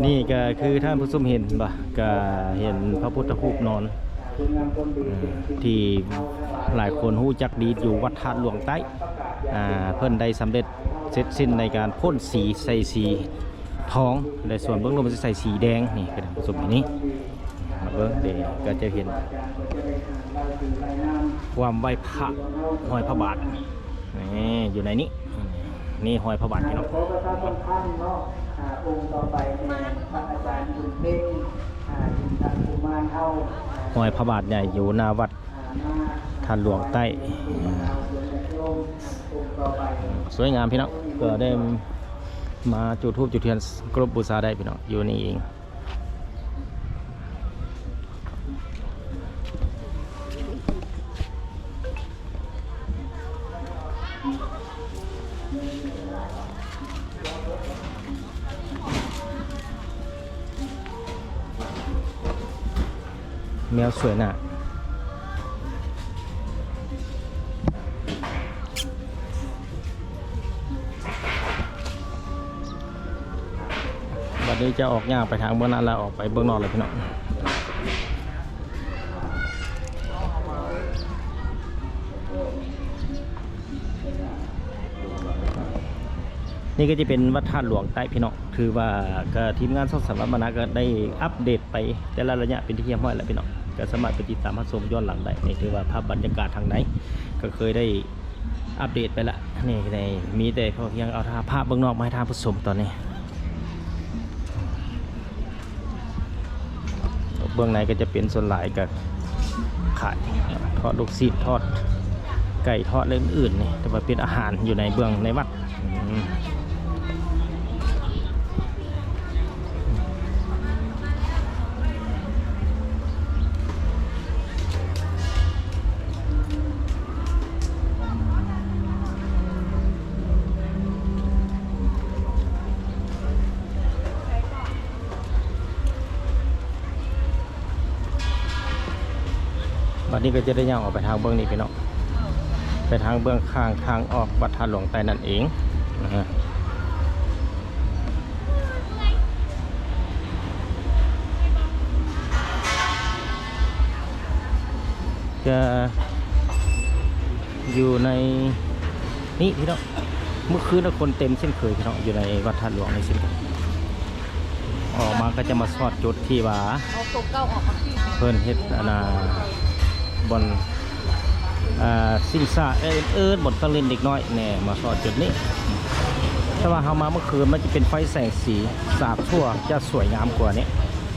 ນີ້ກໍຄືທ່ານຜູ້ຊົມເຫັນບໍ່ ກໍເຫັນພະພຸດທະຮູບນອນ ທີ່ຫຼາຍຄົນຮູ້ຈັກດີຢູ່ວັດທາດຫຼວງໃຕ້ ອ່າ ເພິ່ນໄດ້ສຳເລັດເສັດສິ້ນໃນການພົ່ນສີໃສ່ສີ ທອງ ແລະ ສ່ວນເບື້ອງລຸ່ມຈະໃສ່ສີແດງ ນີ້ ທ່ານຜູ້ຊົມ ນີ້ ມາເບິ່ງເດ້ ກໍຈະເຫັນຄວາມໄຫວ້ພະ ຮອຍພະບາດ ນີ້ ຢູ່ໃນນີ້ ນີ້ຮອຍພະບາດ ພີ່ນ້ອງ ຮອຍພະບາດໃຫຍ່ຢູ່ໜ້າວັດ ທາດຫຼວງໃຕ້ ສວຍງາມພີ່ນ້ອງ ກໍໄດ້ມາຈູດທູບຈູດທຽນເຄົາລົບບູຊາໄດ້ພີ່ນ້ອງ ຢູ່ນີ້ເອງ. ແມວສວຍໜ້າ ບັດນີ້ຈະອອກຍ່າງໄປທາງເບື້ອງນັ້ນ ແລ້ວອອກໄປເບື້ອງນອກເລີຍພີ່ນ້ອງ. ນີ້ກໍຈະເປັນວັດທາດຫຼວງໃຕ້ພີ່ນ້ອງ ຖືວ່າກໍທີມງານຊ່ອງສາມວັດມານະກໍໄດ້ອັບເດດໄປແຕ່ລະໄລຍະເປັນທີ່ຮຽບຮ້ອຍແລ້ວພີ່ນ້ອງ ກໍສາມາດໄປຕິດຕາມຮັບຊົມຍ້ອນຫຼັງໄດ້. ນີ້ຖືວ່າພາບບັນຍາກາດທາງໃນກໍເຄີຍໄດ້ອັບເດດໄປລະ ນີ້ ນີ້ມີແຕ່ພຽງເອົາພາບເບື້ອງນອກມາໃຫ້ທ່ານຜູ້ຊົມຕອນນີ້. ເບື້ອງໃນກໍຈະເປັນສ່ວນຫຼາຍກໍຂາຍທອດລູກຊີ້ນ ທອດໄກ່ທອດ ແລະ ອື່ນໆນີ້ ແຕ່ວ່າເປັນອາຫານຢູ່ໃນເບື້ອງໃນວັດ. ບັດນີ້ກໍຈະໄດ້ຍ່າງອອກໄປທາງເບື້ອງນີ້ພີ່ນ້ອງ ໄປທາງເບື້ອງຂ້າງທາງອອກວັດທາດຫຼວງໃຕ້ນັ້ນເອງນະ. ຈະຢູ່ໃນນີ້ພີ່ນ້ອງ ມື້ຄືນຄົນເຕັມເຊັ່ນເຄີຍພີ່ນ້ອງ ຢູ່ໃນວັດທາດຫຼວງນີ້ເຊັ່ນກັນ. ອອກມາກໍຈະມາຊອດຈຸດທີ່ວ່າເພິ່ນເຮັດອັນນ່າ ບ່ອນ ອ່າ ຊິງຊ້າ ເອີ້ນ ເອີ້ນ ບ່ອນຕັ້ງຫຼິ້ນເດັກນ້ອຍແນ່ ມາຊອດຈຸດນີ້. ແຕ່ວ່າເຮົາມາເມື່ອຄືນ ມັນຈະເປັນໄຟແສງສີສາດທົ່ວ ຈະສວຍງາມກວ່ານີ້.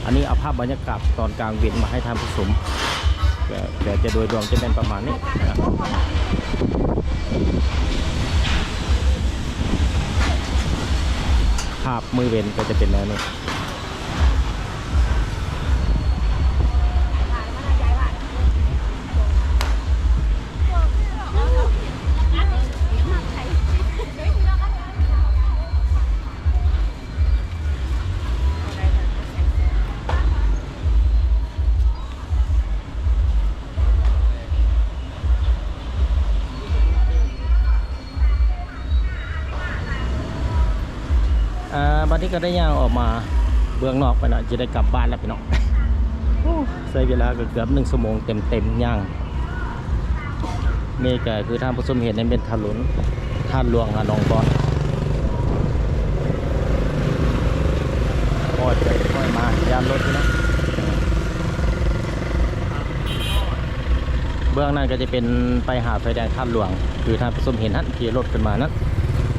ອັນນີ້ເອົາພາບບັນຍາກາດຕອນກາງເວັນມາໃຫ້ທ່ານຜູ້ຊົມ ແຕ່ ແຕ່ໂດຍລວມຈະແມ່ນປະມານນີ້ນະ. ພາບມື້ເວັນກໍຈະເປັນແນວນີ້. ອ່າ ບັດນີ້ກໍໄດ້ຍ່າງອອກມາເບື້ອງນອກໄປແລ້ວ ຈະໄດ້ກັບບ້ານແລ້ວພີ່ນ້ອງ. ໂອ້ ໃຊ້ເວລາກໍເກືອບໜຶ່ງຊົ່ວໂມງເຕັມໆຍ່າງ. ນີ້ກໍຄືທ່ານຜູ້ຊົມເຫັນນີ້ເປັນຖະໜົນທາດຫຼວງຫາໜອງບອນ. ໂອ້ຍ ຄ່ອຍໄປຄ່ອຍມາ ຢ້ານລົດຢູ່ເນາະ. ເບື້ອງນັ້ນກໍຈະເປັນໄປຫາໄຟແດງທາດຫຼວງ ຄືທ່ານຜູ້ຊົມເຫັນຫັ້ນ ຂີ່ລົດຂຶ້ນມານັ້ນ.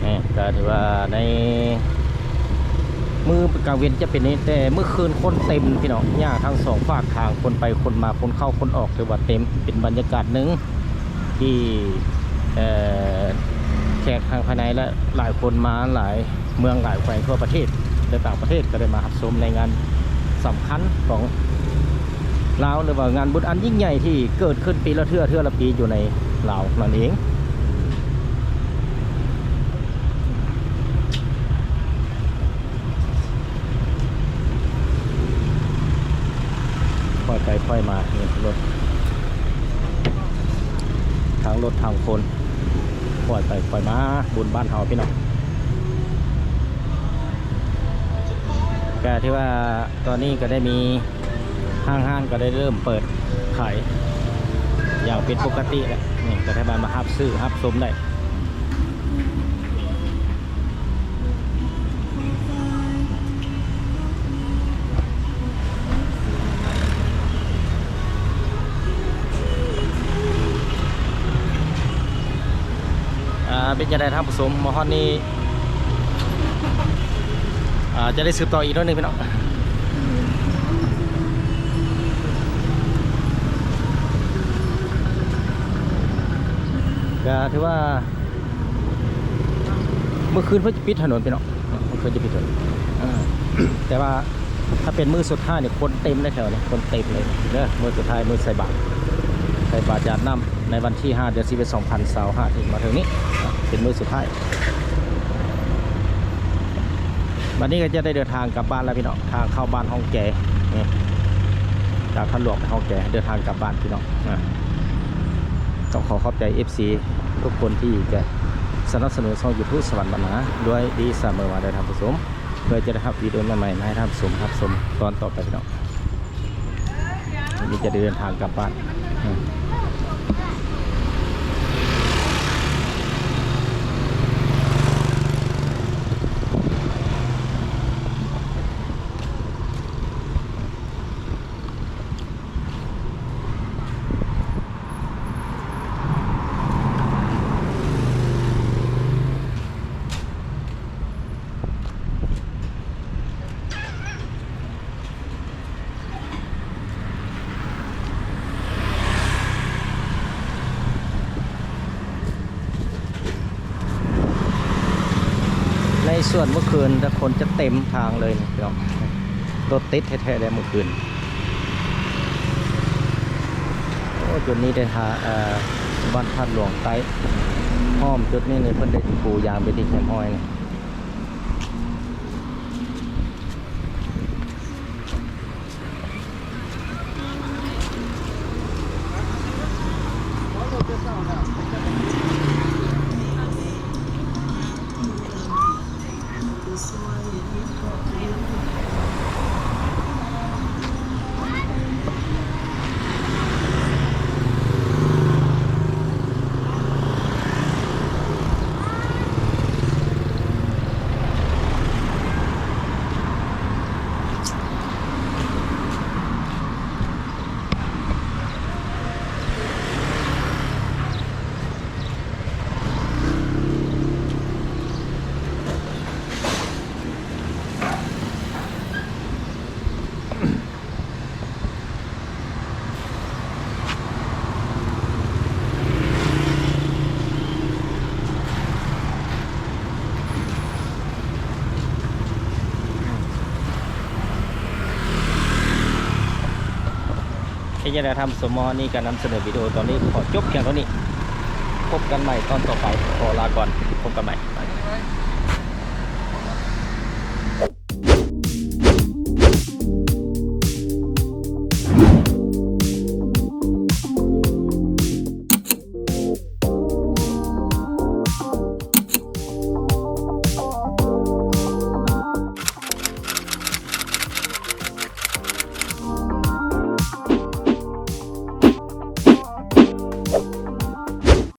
ນີ້ກໍຖືວ່າໃນມື້ກາງເວັນຈະເປັນນີ້ ແຕ່ມື້ຄືນຄົນເຕັມພີ່ນ້ອງ. ຍ່າງທັງສອງຟາກທາງ ຄົນໄປຄົນມາ ຄົນເຂົ້າຄົນອອກ ຖືວ່າເຕັມ ເປັນບັນຍາກາດໜຶ່ງ ທີ່ ເອີ ແຂກທັງພາຍໃນ ແລະ ຫຼາຍຄົນມາຫຼາຍເມືອງຫຼາຍແຂວງທົ່ວປະເທດ ແລະ ຕ່າງປະເທດ ກໍໄດ້ມາຮັບຊົມໃນງານສຳຄັນຂອງລາວ ຫຼືວ່າງານບຸນອັນຍິ່ງໃຫຍ່ທີ່ເກີດຂຶ້ນປີລະເທື່ອ ເທື່ອລະປີຢູ່ໃນລາວນັ້ນເອງ. ຄ່ອຍໄປຄ່ອຍມາ ນີ້ລົດ ທັງລົດທັງຄົນ ຄ່ອຍໄປຄ່ອຍມາ ບຸນບ້ານເຮົາພີ່ນ້ອງ. ກະຖືວ່າຕອນນີ້ກະໄດ້ມີ ທາງຮ້ານກໍໄດ້ເລີ່ມເປີດຂາຍຢ່າງເປັນປົກກະຕິແລ້ວ. ນີ້ກໍສາມາດມາຮັບຊື້ຮັບຊົມໄດ້. ອ່າ ເປັນຈັ່ງໃດທ່ານຜູ້ຊົມ ມາຮອດນີ້ ອ່າ ຈະໄດ້ສືບຕໍ່ອີກໜ້ອຍໜຶ່ງພີ່ນ້ອງ. ກໍຖືວ່າ ມື້ຄືນເພິ່ນຈະປິດຖະໜົນພີ່ນ້ອງ ເພິ່ນຈະປິດຖະໜົນ ອ່າ ແຕ່ວ່າ ຖ້າເປັນມື້ສຸດທ້າຍນີ້ຄົນເຕັມເລີຍແຖວນີ້ ຄົນເຕັມເລີຍເດີ. ມື້ສຸດທ້າຍ ມື້ໃສ່ບາດ ໃສ່ບາດຢາດນ້ຳໃນວັນທີຫ້າ ເດືອນສິບເອັດ ສອງພັນຊາວຫ້າ ທີ່ມາເຖິງນີ້ ເປັນມື້ສຸດທ້າຍ. ບັດນີ້ກໍຈະໄດ້ເດີນທາງກັບບ້ານແລ້ວພີ່ນ້ອງ ທາງເຂົ້າບ້ານຮ່ອງແກ ນີ້ ຈາກທາດຫຼວງໄປຮ່ອງແກ ເດີນທາງກັບບ້ານພີ່ນ້ອງ. ອາ ຕ້ອງຂໍຂອບໃຈເອັຟຊີທຸກຄົນທີ່ຈະສະໜັບສະໜູນຊ່ອງຢູທູບສະຫວັນບັນນາດ້ວຍດີສະເໝີມາເດີທ່ານຜູ້ຊົມ. ເພື່ອຈະໄດ້ຮັບວິດີໂອໃໝ່ໆ ມາໃຫ້ທ່ານຜູ້ຊົມຮັບຊົມຕອນຕໍ່ໄປພີ່ນ້ອງ. ນີ້ຈະໄດ້ເດີນທາງກັບບ້ານ ອືມ. ໃນຊ່ວງມື້ຄືນ ແຕ່ຄົນຈະເຕັມທາງເລີຍພີ່ນ້ອງ ລົດຕິດແທ້ໆ ແລ້ວມື້ຄືນ. ໂອ້ ຈຸດນີ້ໄດ້ຫາ ເອີ ບ້ານທາດຫຼວງໃຕ້ ອ້ອມຈຸດນີ້ນີ້ ເພິ່ນໄດ້ປູຢາງເປັນທີ່ຮຽບຮ້ອຍນີ້. ເ ເປັນຈັ່ງໃດທ່ານຜູ້ຊົມ ມື້ນີ້ການນຳສະເໜີວິດີໂອຕອນນີ້ຂໍຈົບພຽງເທົ່ານີ້. ພົບກັນໃໝ່ຕອນຕໍ່ໄປ. ຂໍລາກ່ອນ. ພົບກັນໃໝ່.